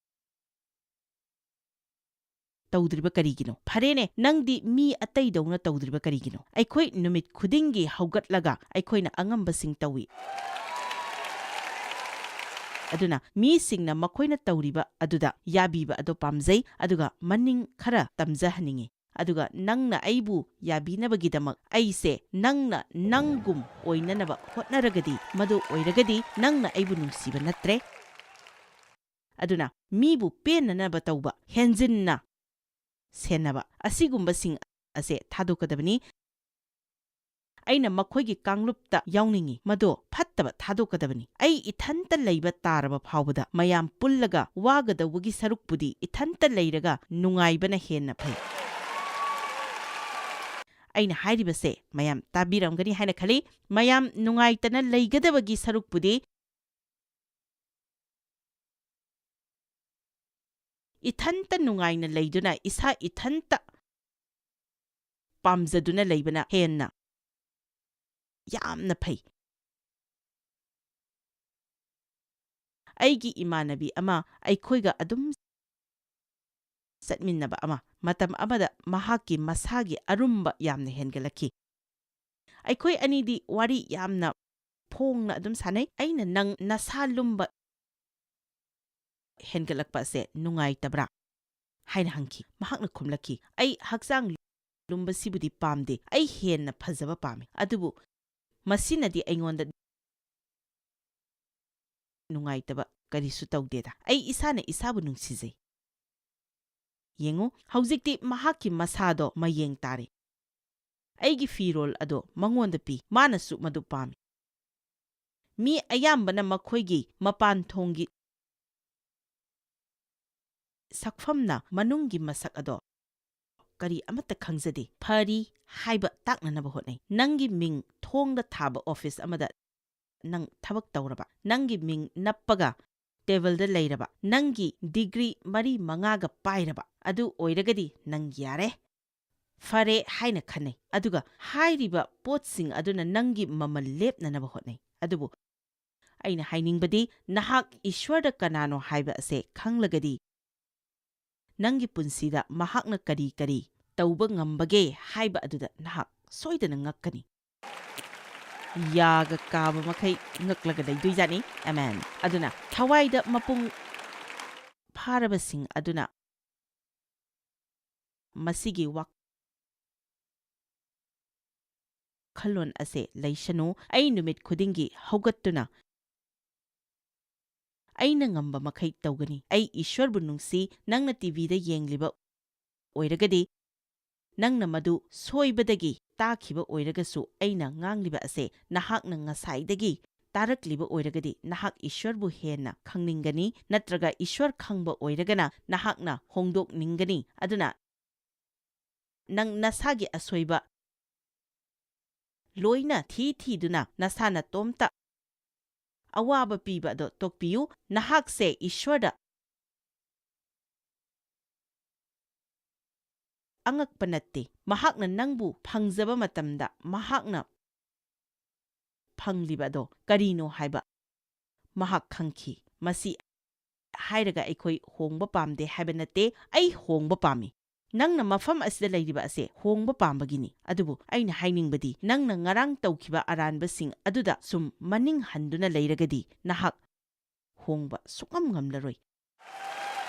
ꯇꯧꯗ꯭ꯔꯤꯕ ꯀꯔꯤꯒꯤꯅꯣ? ꯐꯔꯦꯅꯦ, ꯅꯪꯗꯤ ꯃꯤ ꯑꯇꯩꯗꯧꯅ ꯇꯧꯗ꯭ꯔꯤꯕ ꯀꯔꯤꯒꯤꯅꯣ? ꯑꯩꯈꯣꯏ ꯅꯨꯃꯤꯠ ꯈꯨꯗꯤꯡꯒꯤ ꯍꯧꯒꯠꯂꯒ ꯑꯩꯈꯣꯏꯅ ꯑꯉꯝꯕꯁꯤꯡ ꯇꯧꯏ꯫ ꯑꯗꯨꯅ ꯃꯤꯁꯤꯡꯅ ꯃꯈꯣꯏꯅ ꯇꯧꯔꯤꯕ ꯑꯗꯨꯗ ꯌꯥꯕꯤꯕ ꯑꯗꯨ ꯄꯥꯝꯖꯩ, ꯑꯗꯨꯒ ꯃꯅꯤꯡ ꯈꯔ ꯇꯝꯖꯍꯟꯅꯤꯡꯏ꯫ ꯑꯗꯨꯒ ꯅꯪꯅ ꯑꯩꯕꯨ ꯌꯥꯕꯤꯅꯕꯒꯤꯗꯃꯛ ꯑꯩꯁꯦ ꯅꯪꯅ ꯅꯪꯒꯨꯝ ꯑꯣꯏꯅꯅꯕ ꯍꯣꯠꯅꯔꯒꯗꯤ, ꯃꯗꯨ ꯑꯣꯏꯔꯒꯗꯤ ꯅꯪꯅ ꯑꯩꯕꯨ ꯅꯨꯡꯁꯤꯕ ꯅꯠꯇ꯭ꯔꯦ꯫ ꯑꯗꯨꯅ ꯃꯤꯕꯨ ꯄꯦꯟꯅꯅꯕ ꯇꯧꯕ, ꯍꯦꯟꯖꯤꯟꯅ ꯁꯦꯟꯅꯕ ꯑꯁꯤꯒꯨꯝꯕꯁꯤꯡ ꯑꯁꯦ ꯊꯥꯗꯣꯛꯀꯗꯕꯅꯤ꯫ ꯑꯩꯅ ꯃꯈꯣꯏꯒꯤ ꯀꯥꯡꯂꯨꯞꯇ ꯌꯥꯎꯅꯤꯡꯏ, ꯃꯗꯣ ꯐꯠꯇꯕ ꯊꯥꯗꯣꯛꯀꯗꯕꯅꯤ꯫ ꯑꯩ ꯏꯊꯟꯇ ꯂꯩꯕ ꯇꯥꯔꯕ ꯐꯥꯎꯕꯗ ꯃꯌꯥꯝ ꯄꯨꯜꯂꯒ ꯋꯥꯒꯗꯧꯕꯒꯤ ꯁꯔꯨꯛꯄꯨꯗꯤ ꯏꯊꯟꯇ ꯂꯩꯔꯒ ꯅꯨꯡꯉꯥꯏꯕꯅ ꯍꯦꯟꯅ ꯐꯩ꯫ ꯑꯩꯅ ꯍꯥꯏꯔꯤꯕꯁꯦ ꯃꯌꯥꯝ ꯇꯥꯕꯤꯔꯝꯒꯅꯤ ꯍꯥꯏꯅ ꯈꯜꯂꯤ꯫ ꯃꯌꯥꯝ ꯅꯨꯡꯉꯥꯏꯇꯅ ꯂꯩꯒꯗꯕꯒꯤ ꯁꯔꯨꯛꯄꯨꯗꯤ ꯏꯊꯟꯇ ꯅꯨꯡꯉꯥꯏꯅ ꯂꯩꯗꯨꯅ ꯏꯁꯥ ꯏꯊꯟꯇ ꯄꯥꯝꯖꯗꯨꯅ ꯂꯩꯕꯅ ꯍꯦꯟꯅ ꯌꯥꯝꯅ ꯐꯩ꯫ ꯑꯩꯒꯤ ꯏꯃꯥꯟꯅꯕꯤ ꯑꯃ, ꯑꯩꯈꯣꯏꯒ ꯑꯗꯨꯝ ꯆꯠꯃꯤꯟꯅꯕ ꯑꯃ, ꯃꯇꯝ ꯑꯃꯗ ꯃꯍꯥꯛꯀꯤ ꯃꯁꯥꯒꯤ ꯑꯔꯨꯝꯕ ꯌꯥꯝꯅ ꯍꯦꯟꯒꯠꯂꯛꯈꯤ꯫ ꯑꯩꯈꯣꯏ ꯑꯅꯤꯗꯤ ꯋꯥꯔꯤ ꯌꯥꯝꯅ ꯐꯣꯡꯅ ꯑꯗꯨꯝ ꯁꯥꯟꯅꯩ꯫ ꯑꯩꯅ, "ꯅꯪ ꯅꯁꯥ ꯂꯨꯝꯕ ꯍꯦꯟꯒꯠꯂꯛꯄ ꯑꯁꯦ ꯅꯨꯡꯉꯥꯏꯇꯕ꯭ꯔꯥ?" ꯍꯥꯏꯅ ꯍꯪꯈꯤ꯫ ꯃꯍꯥꯛꯅ ꯈꯨꯝꯂꯛꯈꯤ, "ꯑꯩ ꯍꯛꯆꯥꯡ ꯂꯨꯝꯕꯁꯤꯕꯨꯗꯤ ꯄꯥꯝꯗꯦ꯫ ꯑꯩ ꯍꯦꯟꯅ ꯐꯖꯕ ꯄꯥꯝꯃꯤ꯫ ꯑꯗꯨꯕꯨ ꯃꯁꯤꯅꯗꯤ ꯑꯩꯉꯣꯟꯗ ꯅꯨꯡꯉꯥꯏꯇꯕ ꯀꯔꯤꯁꯨ ꯇꯧꯗꯦꯗ꯫ ꯑꯩ ꯏꯁꯥꯅ ꯏꯁꯥꯕꯨ ꯅꯨꯡꯁꯤꯖꯩ꯫" ꯌꯦꯡꯉꯨ, ꯍꯧꯖꯤꯛꯇꯤ ꯃꯍꯥꯛꯀꯤ ꯃꯁꯥꯗꯣ ꯃꯌꯦꯡ ꯇꯥꯔꯦ꯫ ꯑꯩꯒꯤ ꯐꯤꯔꯣꯜ ꯑꯗꯣ ꯃꯉꯣꯟꯗ ꯄꯤ, ꯃꯥꯅꯁꯨ ꯃꯗꯨ ꯄꯥꯝꯃꯤ꯫ ꯃꯤ ꯑꯌꯥꯝꯕꯅ ꯃꯈꯣꯏꯒꯤ ꯃꯄꯥꯟ ꯊꯣꯡꯒꯤ ꯁꯛꯐꯝꯅ ꯃꯅꯨꯡꯒꯤ ꯃꯁꯛ ꯑꯗꯣ ꯀꯔꯤ ꯑꯃꯠꯇ ꯈꯪꯖꯗꯦ꯫ ꯐꯔꯤ ꯍꯥꯏꯕ ꯇꯥꯛꯅꯅꯕ ꯍꯣꯠꯅꯩ꯫ ꯅꯪꯒꯤ ꯃꯤꯡ ꯊꯣꯡꯗ ꯊꯥꯕ ꯑꯣꯐꯤꯁ ꯑꯃꯗ ꯅꯪ ꯊꯕꯛ ꯇꯧꯔꯕ, ꯅꯪꯒꯤ ꯃꯤꯡ ꯅꯞꯄꯒ ꯇꯦꯕꯜꯗ ꯂꯩꯔꯕ, ꯅꯪꯒꯤ ꯗꯤꯒ꯭ꯔꯤ ꯃꯔꯤ ꯃꯉꯥꯒ ꯄꯥꯏꯔꯕ, ꯑꯗꯨ ꯑꯣꯏꯔꯒꯗꯤ ꯅꯪ ꯌꯥꯔꯦ꯫ ꯐꯔꯦ ꯍꯥꯏꯅ ꯈꯟꯅꯩ, ꯑꯗꯨꯒ ꯍꯥꯏꯔꯤꯕ ꯄꯣꯠꯁꯤꯡ ꯑꯗꯨꯅ ꯅꯪꯒꯤ ꯃꯃꯜ ꯂꯦꯞꯅꯅꯕ ꯍꯣꯠꯅꯩ꯫ ꯑꯗꯨꯕꯨ ꯑꯩꯅ ꯍꯥꯏꯅꯤꯡꯕꯗꯤ, ꯅꯍꯥꯛ ꯏꯁ꯭ꯋꯔꯗ ꯀꯅꯥꯅꯣ ꯍꯥꯏꯕ ꯑꯁꯦ ꯈꯪꯂꯒꯗꯤ, ꯅꯪꯒꯤ ꯄꯨꯟꯁꯤꯗ ꯃꯍꯥꯛꯅ ꯀꯔꯤ ꯀꯔꯤ ꯇꯧꯕ ꯉꯝꯕꯒꯦ ꯍꯥꯏꯕ ꯑꯗꯨꯗ ꯅꯍꯥꯛ ꯁꯣꯏꯗꯅ ꯉꯛꯀꯅꯤ꯫ ꯌꯥꯒ ꯀꯥꯕ ꯃꯈꯩ ꯉꯛꯂꯒ ꯂꯩꯗꯣꯏꯖꯥꯠꯅꯤ꯫ ꯑꯃꯦꯟ꯫ ꯑꯗꯨꯅ ꯊꯋꯥꯏꯗ ꯃꯄꯨꯡ ꯐꯥꯔꯕꯁꯤꯡ ꯑꯗꯨꯅ ꯃꯁꯤꯒꯤ ꯋꯥꯈꯜꯂꯣꯟ ꯑꯁꯦ ꯂꯩꯁꯅꯨ꯫ ꯑꯩ ꯅꯨꯃꯤꯠ ꯈꯨꯗꯤꯡꯒꯤ ꯍꯧꯒꯠꯇꯨꯅ ꯑꯩꯅ ꯉꯝꯕ ꯃꯈꯩ ꯇꯧꯒꯅꯤ꯫ ꯑꯩ ꯏꯁ꯭ꯋꯔꯕꯨ ꯅꯨꯡꯁꯤ꯫ ꯅꯪꯅ ꯇꯤ ꯚꯤꯗ ꯌꯦꯡꯂꯤꯕ ꯑꯣꯏꯔꯒꯗꯤ, ꯅꯪꯅ ꯃꯗꯨ ꯁꯣꯏꯕꯗꯒꯤ ꯇꯥꯈꯤꯕ ꯑꯣꯏꯔꯒꯁꯨ, ꯑꯩꯅ ꯉꯥꯡꯂꯤꯕ ꯑꯁꯦ ꯅꯍꯥꯛꯅ ꯉꯁꯥꯏꯗꯒꯤ ꯇꯥꯔꯛꯂꯤꯕ ꯑꯣꯏꯔꯒꯗꯤ, ꯅꯍꯥꯛ ꯏꯁ꯭ꯋꯔꯕꯨ ꯍꯦꯟꯅ ꯈꯪꯅꯤꯡꯒꯅꯤ, ꯅꯠꯇ꯭ꯔꯒ ꯏꯁ꯭ꯋꯔ ꯈꯪꯕ ꯑꯣꯏꯔꯒꯅ ꯅꯍꯥꯛꯅ ꯍꯣꯡꯗꯣꯛꯅꯤꯡꯒꯅꯤ꯫ ꯑꯗꯨꯅ ꯅꯪ ꯅꯁꯥꯒꯤ ꯑꯁꯣꯏꯕ ꯂꯣꯏꯅ ꯊꯤ ꯊꯤꯗꯨꯅ ꯅꯁꯥ ꯅꯇꯣꯝꯇ ꯑꯋꯥꯕ ꯄꯤꯕ ꯑꯗꯣ ꯇꯣꯛꯄꯤꯌꯨ꯫ ꯅꯍꯥꯛꯁꯦ ꯏꯁ꯭ꯋꯔꯗ ꯑꯉꯛꯄ ꯅꯠꯇꯦ꯫ ꯃꯍꯥꯛꯅ ꯅꯪꯕꯨ ꯐꯪꯖꯕ ꯃꯇꯝꯗ ꯃꯍꯥꯛꯅ ꯐꯪꯂꯤꯕ ꯑꯗꯣ ꯀꯔꯤꯅꯣ ꯍꯥꯏꯕ ꯃꯍꯥꯛ ꯈꯪꯈꯤ꯫ ꯃꯁꯤ ꯍꯥꯏꯔꯒ ꯑꯩꯈꯣꯏ ꯍꯣꯡꯕ ꯄꯥꯝꯗꯦ ꯍꯥꯏꯕ ꯅꯠꯇꯦ, ꯑꯩ ꯍꯣꯡꯕ ꯄꯥꯝꯃꯤ꯫ ꯅꯪꯅ ꯃꯐꯝ ꯑꯁꯤꯗ ꯂꯩꯔꯤꯕ ꯑꯁꯦ ꯍꯣꯡꯕ ꯄꯥꯝꯕꯒꯤꯅꯤ꯫ ꯑꯗꯨꯕꯨ ꯑꯩꯅ ꯍꯥꯏꯅꯤꯡꯕꯗꯤ, ꯅꯪꯅ ꯉꯔꯥꯡ ꯇꯧꯈꯤꯕ ꯑꯔꯥꯟꯕꯁꯤꯡ ꯑꯗꯨꯗ ꯁꯨꯝ ꯃꯅꯤꯡ ꯍꯟꯗꯨꯅ ꯂꯩꯔꯒꯗꯤ, ꯅꯍꯥꯛ ꯍꯣꯡꯕ ꯁꯨꯛꯉꯝ ꯉꯝꯂꯔꯣꯏ꯫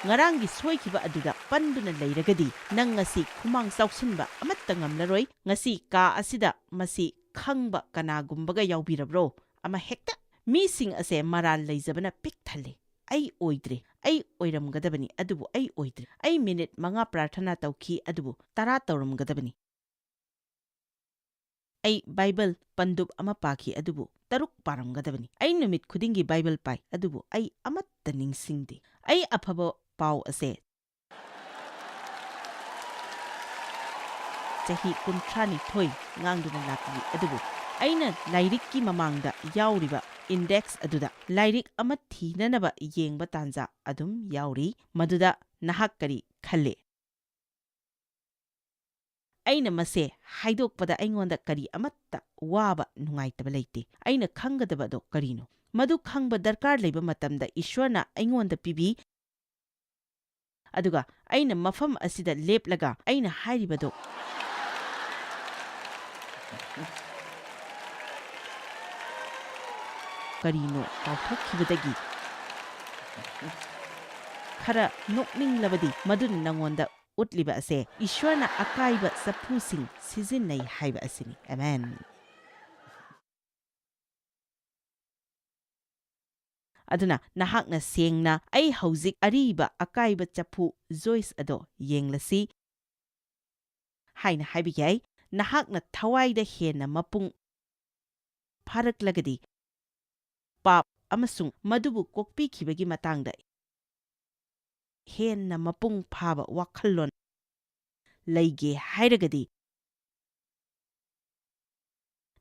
ꯉꯔꯥꯡꯒꯤ ꯁꯣꯏꯈꯤꯕ ꯑꯗꯨꯗ ꯄꯟꯗꯨꯅ ꯂꯩꯔꯒꯗꯤ, ꯅꯪ ꯉꯁꯤ ꯈꯨꯃꯥꯡ ꯆꯥꯎꯁꯤꯟꯕ ꯑꯃꯠꯇ ꯉꯝꯂꯔꯣꯏ꯫ ꯉꯁꯤ ꯀꯥ ꯑꯁꯤꯗ ꯃꯁꯤ ꯈꯪꯕ ꯀꯅꯥꯒꯨꯝꯕꯒ ꯌꯥꯎꯕꯤꯔꯕ꯭ꯔꯣ? ꯑꯃ ꯍꯦꯛꯇ꯫ ꯃꯤꯁꯤꯡ ꯑꯁꯦ ꯃꯔꯥꯜ ꯂꯩꯖꯕꯅ ꯄꯤꯛ ꯊꯜꯂꯦ꯫ "ꯑꯩ ꯑꯣꯏꯗ꯭ꯔꯦ꯫ ꯑꯩ ꯑꯣꯏꯔꯝꯒꯗꯕꯅꯤ, ꯑꯗꯨꯕꯨ ꯑꯩ ꯑꯣꯏꯗ꯭ꯔꯦ꯫ ꯑꯩ ꯃꯤꯅꯤꯠ ꯃꯉꯥ ꯄ꯭ꯔꯥꯔꯊꯅꯥ ꯇꯧꯈꯤ, ꯑꯗꯨꯕꯨ ꯇꯔꯥ ꯇꯧꯔꯝꯒꯗꯕꯅꯤ꯫ ꯑꯩ ꯕꯥꯏꯕꯜ ꯄꯟꯗꯨꯞ ꯑꯃ ꯄꯥꯈꯤ, ꯑꯗꯨꯕꯨ ꯇꯔꯨꯛ ꯄꯥꯔꯝꯒꯗꯕꯅꯤ꯫ ꯑꯩ ꯅꯨꯃꯤꯠ ꯈꯨꯗꯤꯡꯒꯤ ꯕꯥꯏꯕꯜ ꯄꯥꯏ, ꯑꯗꯨꯕꯨ ꯑꯩ ꯑꯃꯠꯇ ꯅꯤꯡꯁꯤꯡꯗꯦ꯫ ꯑꯩ ꯑꯐꯕ ꯄꯥꯎ ꯑꯁꯦ ꯆꯍꯤ ꯀꯨꯟꯊ꯭ꯔꯥꯅꯤꯊꯣꯏ ꯉꯥꯡꯗꯨꯅ ꯂꯥꯛꯂꯤ, ꯑꯗꯨꯕꯨ ꯑꯩꯅ ꯂꯥꯏꯔꯤꯛꯀꯤ ꯃꯃꯥꯡꯗ ꯌꯥꯎꯔꯤꯕ ꯏꯟꯗꯦꯛꯁ ꯑꯗꯨꯗ ꯂꯥꯏꯔꯤꯛ ꯑꯃ ꯊꯤꯅꯅꯕ ꯌꯦꯡꯕ ꯇꯥꯟꯖꯥ ꯑꯗꯨꯝ ꯌꯥꯎꯔꯤ꯫ ꯃꯗꯨꯗ ꯅꯍꯥꯛ ꯀꯔꯤ ꯈꯜꯂꯤ?" ꯑꯩꯅ ꯃꯁꯦ ꯍꯥꯏꯗꯣꯛꯄꯗ ꯑꯩꯉꯣꯟꯗ ꯀꯔꯤ ꯑꯃꯠꯇ ꯋꯥꯕ, ꯅꯨꯡꯉꯥꯏꯇꯕ ꯂꯩꯇꯦ꯫ ꯑꯩꯅ ꯈꯪꯒꯗꯕ ꯑꯗꯣ ꯀꯔꯤꯅꯣ? ꯃꯗꯨ ꯈꯪꯕ ꯗꯔꯀꯥꯔ ꯂꯩꯕ ꯃꯇꯝꯗ ꯏꯁ꯭ꯋꯔꯅ ꯑꯩꯉꯣꯟꯗ ꯄꯤꯕꯤ꯫ ꯑꯗꯨꯒ ꯑꯩꯅ ꯃꯐꯝ ꯑꯁꯤꯗ ꯂꯦꯞꯂꯒ ꯑꯩꯅ ꯍꯥꯏꯔꯤꯕꯗꯣ ꯀꯔꯤꯅꯣ ꯀꯥꯎꯊꯣꯛꯈꯤꯕꯗꯒꯤ ꯈꯔ ꯅꯣꯛꯅꯤꯡꯂꯕꯗꯤ, ꯃꯗꯨꯅ ꯅꯉꯣꯟꯗ ꯎꯠꯂꯤꯕ ꯑꯁꯦ ꯏꯁ꯭ꯋꯔꯅ ꯑꯀꯥꯏꯕ ꯆꯐꯨꯁꯤꯡ ꯁꯤꯖꯤꯟꯅꯩ ꯍꯥꯏꯕ ꯑꯁꯤꯅꯤ꯫ ꯑꯃꯦꯟ꯫ ꯑꯗꯨꯅ ꯅꯍꯥꯛꯅ ꯁꯦꯡꯅ "ꯑꯩ ꯍꯧꯖꯤꯛ ꯑꯔꯤꯕ ꯑꯀꯥꯏꯕ ꯆꯐꯨ ꯖꯣꯏꯁ ꯑꯗꯣ ꯌꯦꯡꯂꯁꯤ" ꯍꯥꯏꯅ ꯍꯥꯏꯕ ꯌꯥꯏ꯫ ꯅꯍꯥꯛꯅ ꯊꯋꯥꯏꯗ ꯍꯦꯟꯅ ꯃꯄꯨꯡ ꯐꯥꯔꯛꯂꯒꯗꯤ, ꯄꯥꯞ ꯑꯃꯁꯨꯡ ꯃꯗꯨꯕꯨ ꯀꯣꯛꯄꯤꯈꯤꯕꯒꯤ ꯃꯇꯥꯡꯗ ꯍꯦꯟꯅ ꯃꯄꯨꯡ ꯐꯥꯕ ꯋꯥꯈꯜꯂꯣꯟ ꯂꯩꯒꯦ ꯍꯥꯏꯔꯒꯗꯤ,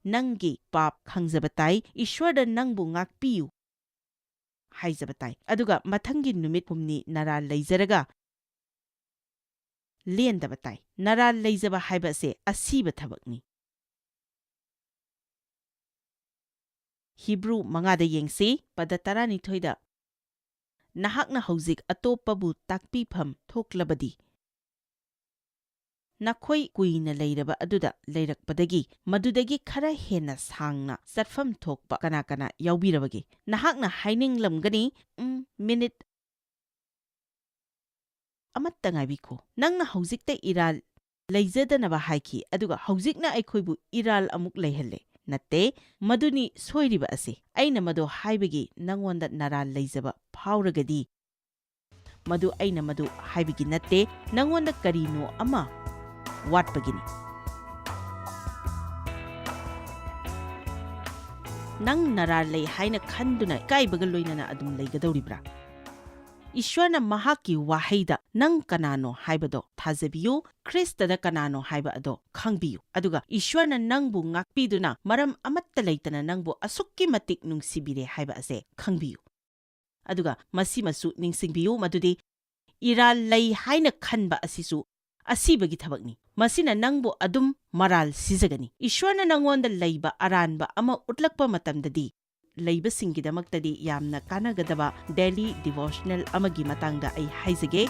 ꯅꯪꯒꯤ ꯄꯥꯞ ꯈꯪꯖꯕ ꯇꯥꯏ, ꯏꯁ꯭ꯋꯔꯗ ꯅꯪꯕꯨ ꯉꯥꯛꯄꯤꯌꯨ ꯍꯥꯏꯖꯕ ꯇꯥꯏ, ꯑꯗꯨꯒ ꯃꯊꯪꯒꯤ ꯅꯨꯃꯤꯠ ꯍꯨꯝꯅꯤ ꯅꯔꯥꯜ ꯂꯩꯖꯔꯒ ꯂꯦꯟꯗꯕ ꯇꯥꯏ꯫ ꯅꯔꯥꯜ ꯂꯩꯖꯕ ꯍꯥꯏꯕ ꯑꯁꯦ ꯑꯁꯤꯕ ꯊꯕꯛꯅꯤ꯫ ꯍꯤꯕ꯭ꯔꯨ ꯃꯉꯥꯗ ꯌꯦꯡꯁꯤ, ꯄꯗ ꯇꯔꯥꯅꯤꯊꯣꯏꯗ, "ꯅꯍꯥꯛꯅ ꯍꯧꯖꯤꯛ ꯑꯇꯣꯞꯄꯕꯨ ꯇꯥꯛꯄꯤꯐꯝ ꯊꯣꯛꯂꯕꯗꯤ, ꯅꯈꯣꯏ ꯀꯨꯏꯅ ꯂꯩꯔꯕ ꯑꯗꯨꯗ ꯂꯩꯔꯛꯄꯗꯒꯤ ꯃꯗꯨꯗꯒꯤ ꯈꯔ ꯍꯦꯟꯅ ꯁꯥꯡꯅ ꯆꯠꯐꯝ ꯊꯣꯛꯄ ꯀꯅꯥ ꯀꯅꯥ ꯌꯥꯎꯕꯤꯔꯕꯒꯦ? ꯅꯍꯥꯛꯅ ꯍꯥꯏꯅꯤꯡꯂꯝꯒꯅꯤ, "ꯎꯝ, ꯃꯤꯅꯤꯠ ꯑꯃꯠꯇ ꯉꯥꯏꯕꯤꯈꯣ꯫ ꯅꯪꯅ ꯍꯧꯖꯤꯛꯇ ꯏꯔꯥꯜ ꯂꯩꯖꯗꯅꯕ ꯍꯥꯏꯈꯤ, ꯑꯗꯨꯒ ꯍꯧꯖꯤꯛꯅ ꯑꯩꯈꯣꯏꯕꯨ ꯏꯔꯥꯜ ꯑꯃꯨꯛ ꯂꯩꯍꯜꯂꯦ"? ꯅꯠꯇꯦ, ꯃꯗꯨꯅꯤ ꯁꯣꯏꯔꯤꯕ ꯑꯁꯤ꯫ ꯑꯩꯅ ꯃꯗꯨ ꯍꯥꯏꯕꯒꯤ ꯅꯉꯣꯟꯗ ꯅꯔꯥꯜ ꯂꯩꯖꯕ ꯐꯥꯎꯔꯒꯗꯤ, ꯃꯗꯨ ꯑꯩꯅ ꯃꯗꯨ ꯍꯥꯏꯕꯒꯤ ꯅꯠꯇꯦ, ꯅꯉꯣꯟꯗ ꯀꯔꯤꯅꯣ ꯑꯃ ꯋꯥꯠꯄꯒꯤꯅꯤ꯫ ꯅꯪ ꯅꯔꯥꯜ ꯂꯩ ꯍꯥꯏꯅ ꯈꯟꯗꯨꯅ ꯏꯀꯥꯏꯕꯒ ꯂꯣꯏꯅꯅ ꯑꯗꯨꯝ ꯂꯩꯒꯗꯧꯔꯤꯕ꯭ꯔꯥ? ꯏꯁ꯭ꯋꯔꯅ ꯃꯍꯥꯛꯀꯤ ꯋꯥꯍꯩꯗ "ꯅꯪ ꯀꯅꯥꯅꯣ" ꯍꯥꯏꯕꯗꯣ ꯊꯥꯖꯕꯤꯌꯨ, ꯈ꯭ꯔꯤꯁꯇꯗ ꯀꯅꯥꯅꯣ ꯍꯥꯏꯕ ꯑꯗꯣ ꯈꯪꯕꯤꯌꯨ, ꯑꯗꯨꯒ ꯏꯁ꯭ꯋꯔꯅ ꯅꯪꯕꯨ ꯉꯥꯛꯄꯤꯗꯨꯅ ꯃꯔꯝ ꯑꯃꯠꯇ ꯂꯩꯇꯅ ꯅꯪꯕꯨ ꯑꯁꯨꯛꯀꯤ ꯃꯇꯤꯛ ꯅꯨꯡꯁꯤꯕꯤꯔꯦ ꯍꯥꯏꯕ ꯑꯁꯦ ꯈꯪꯕꯤꯌꯨ꯫ ꯑꯗꯨꯒ ꯃꯁꯤꯃꯁꯨ ꯅꯤꯡꯁꯤꯡꯕꯤꯌꯨ ꯃꯗꯨꯗꯤ ꯏꯔꯥꯜ ꯂꯩ ꯍꯥꯏꯅ ꯈꯟꯕ ꯑꯁꯤꯁꯨ ꯑꯁꯤꯕꯒꯤ ꯊꯕꯛꯅꯤ꯫ ꯃꯁꯤꯅ ꯅꯪꯕꯨ ꯑꯗꯨꯝ ꯃꯔꯥꯜ ꯁꯤꯖꯒꯅꯤ꯫ ꯏꯁ꯭ꯋꯔꯅ ꯅꯪꯉꯣꯟꯗ ꯂꯩꯕ ꯑꯔꯥꯟꯕ ꯑꯃ ꯎꯠꯂꯛꯄ ꯃꯇꯝꯗꯗꯤ, ꯂꯩꯕꯁꯤꯡꯒꯤꯗꯃꯛꯇꯗꯤ ꯌꯥꯝꯅ ꯀꯥꯟꯅꯒꯗꯕ ꯗꯦꯂꯤ ꯗꯤꯚꯣꯁꯅꯦꯜ ꯑꯃꯒꯤ ꯃꯇꯥꯡꯗ ꯑꯩ ꯍꯥꯏꯖꯒꯦ꯫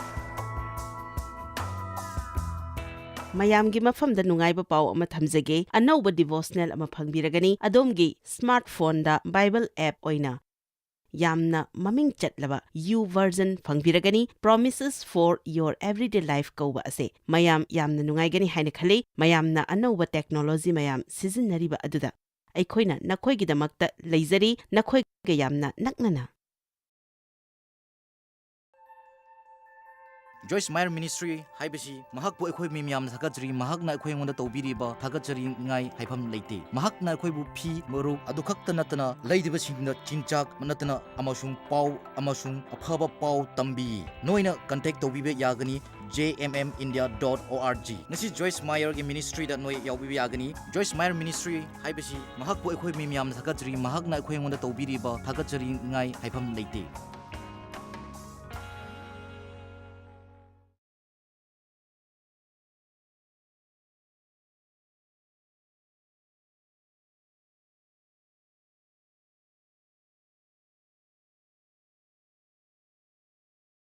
ꯃꯌꯥꯝꯒꯤ ꯃꯐꯝꯗ ꯅꯨꯡꯉꯥꯏꯕ ꯄꯥꯎ ꯑꯃ ꯊꯝꯖꯒꯦ꯫ ꯑꯅꯧꯕ ꯗꯤꯚꯣꯁꯅꯦꯜ ꯑꯃ ꯐꯪꯕꯤꯔꯒꯅꯤ꯫ ꯑꯗꯣꯝꯒꯤ ꯁ꯭ꯃꯥꯔꯠꯐꯣꯟꯗ ꯕꯥꯏꯕꯜ ꯑꯦꯞ ꯑꯣꯏꯅ ꯌꯥꯝꯅ ꯃꯃꯤꯡ ꯆꯠꯂꯕ ꯌꯨ ꯚꯔꯖꯟ ꯐꯪꯕꯤꯔꯒꯅꯤ, Promises for Your Everyday Life ꯀꯧꯕ ꯑꯁꯦ꯫ ꯃꯌꯥꯝ ꯌꯥꯝꯅ ꯅꯨꯡꯉꯥꯏꯒꯅꯤ ꯍꯥꯏꯅ ꯈꯜꯂꯤ꯫ ꯃꯌꯥꯝꯅ ꯑꯅꯧꯕ ꯇꯦꯛꯅꯣꯂꯣꯖꯤ ꯃꯌꯥꯝ ꯁꯤꯖꯤꯟꯅꯔꯤꯕ ꯑꯗꯨꯗ ꯑꯩꯈꯣꯏꯅ ꯅꯈꯣꯏꯒꯤꯗꯃꯛꯇ ꯂꯩꯖꯔꯤ, ꯅꯈꯣꯏꯒ ꯌꯥꯝꯅ ꯅꯛꯅꯅ Joyce Meyer Ministry ꯍꯥꯏꯕꯁꯤ ꯃꯍꯥꯛꯄꯨ ꯑꯩꯈꯣꯏ ꯃꯤ ꯃꯌꯥꯝꯅ ꯊꯥꯒꯠꯆꯔꯤ꯫ ꯃꯍꯥꯛꯅ ꯑꯩꯈꯣꯏ ꯑꯩꯉꯣꯟꯗ ꯇꯧꯕꯤꯔꯤꯕ ꯊꯥꯒꯠꯆꯔꯤꯉꯥꯏ ꯍꯥꯏꯐꯝ ꯂꯩꯇꯦ꯫ ꯃꯍꯥꯛꯅ ꯑꯩꯈꯣꯏꯕꯨ ꯐꯤ, ꯃꯔꯨꯞ ꯑꯗꯨ ꯈꯛꯇ ꯅꯠꯇꯅ ꯂꯩꯔꯤꯕꯁꯤꯡꯗ ꯆꯤꯟꯖꯥꯛ ꯅꯠꯇꯅ ꯑꯃꯁꯨꯡ ꯄꯥꯎ ꯑꯃꯁꯨꯡ ꯑꯐꯕ ꯄꯥꯎ ꯇꯝꯕꯤ꯫ ꯅꯣꯏꯅ contact ꯇꯧꯕꯤꯕ ꯌꯥꯒꯅꯤ J M M India dot O R G꯫ ꯉꯁꯤ Joyce Meyer ꯒꯤ ministry ꯗ ꯅꯣꯏ ꯌꯥꯎꯕꯤꯕ ꯌꯥꯒꯅꯤ꯫ Joyce Meyer Ministry ꯍꯥꯏꯕꯁꯤ ꯃꯍꯥꯛꯄꯨ ꯑꯩꯈꯣꯏ ꯃꯤ ꯃꯌꯥꯝꯅ ꯊꯥꯒꯠꯆꯔꯤ꯫ ꯃꯍꯥꯛꯅ ꯑꯩꯈꯣꯏ ꯑꯩꯉꯣꯟꯗ ꯇꯧꯕꯤꯔꯤꯕ ꯊꯥꯒꯠꯆꯔꯤꯉꯥꯏ ꯍꯥꯏꯐꯝ ꯂꯩꯇꯦ꯫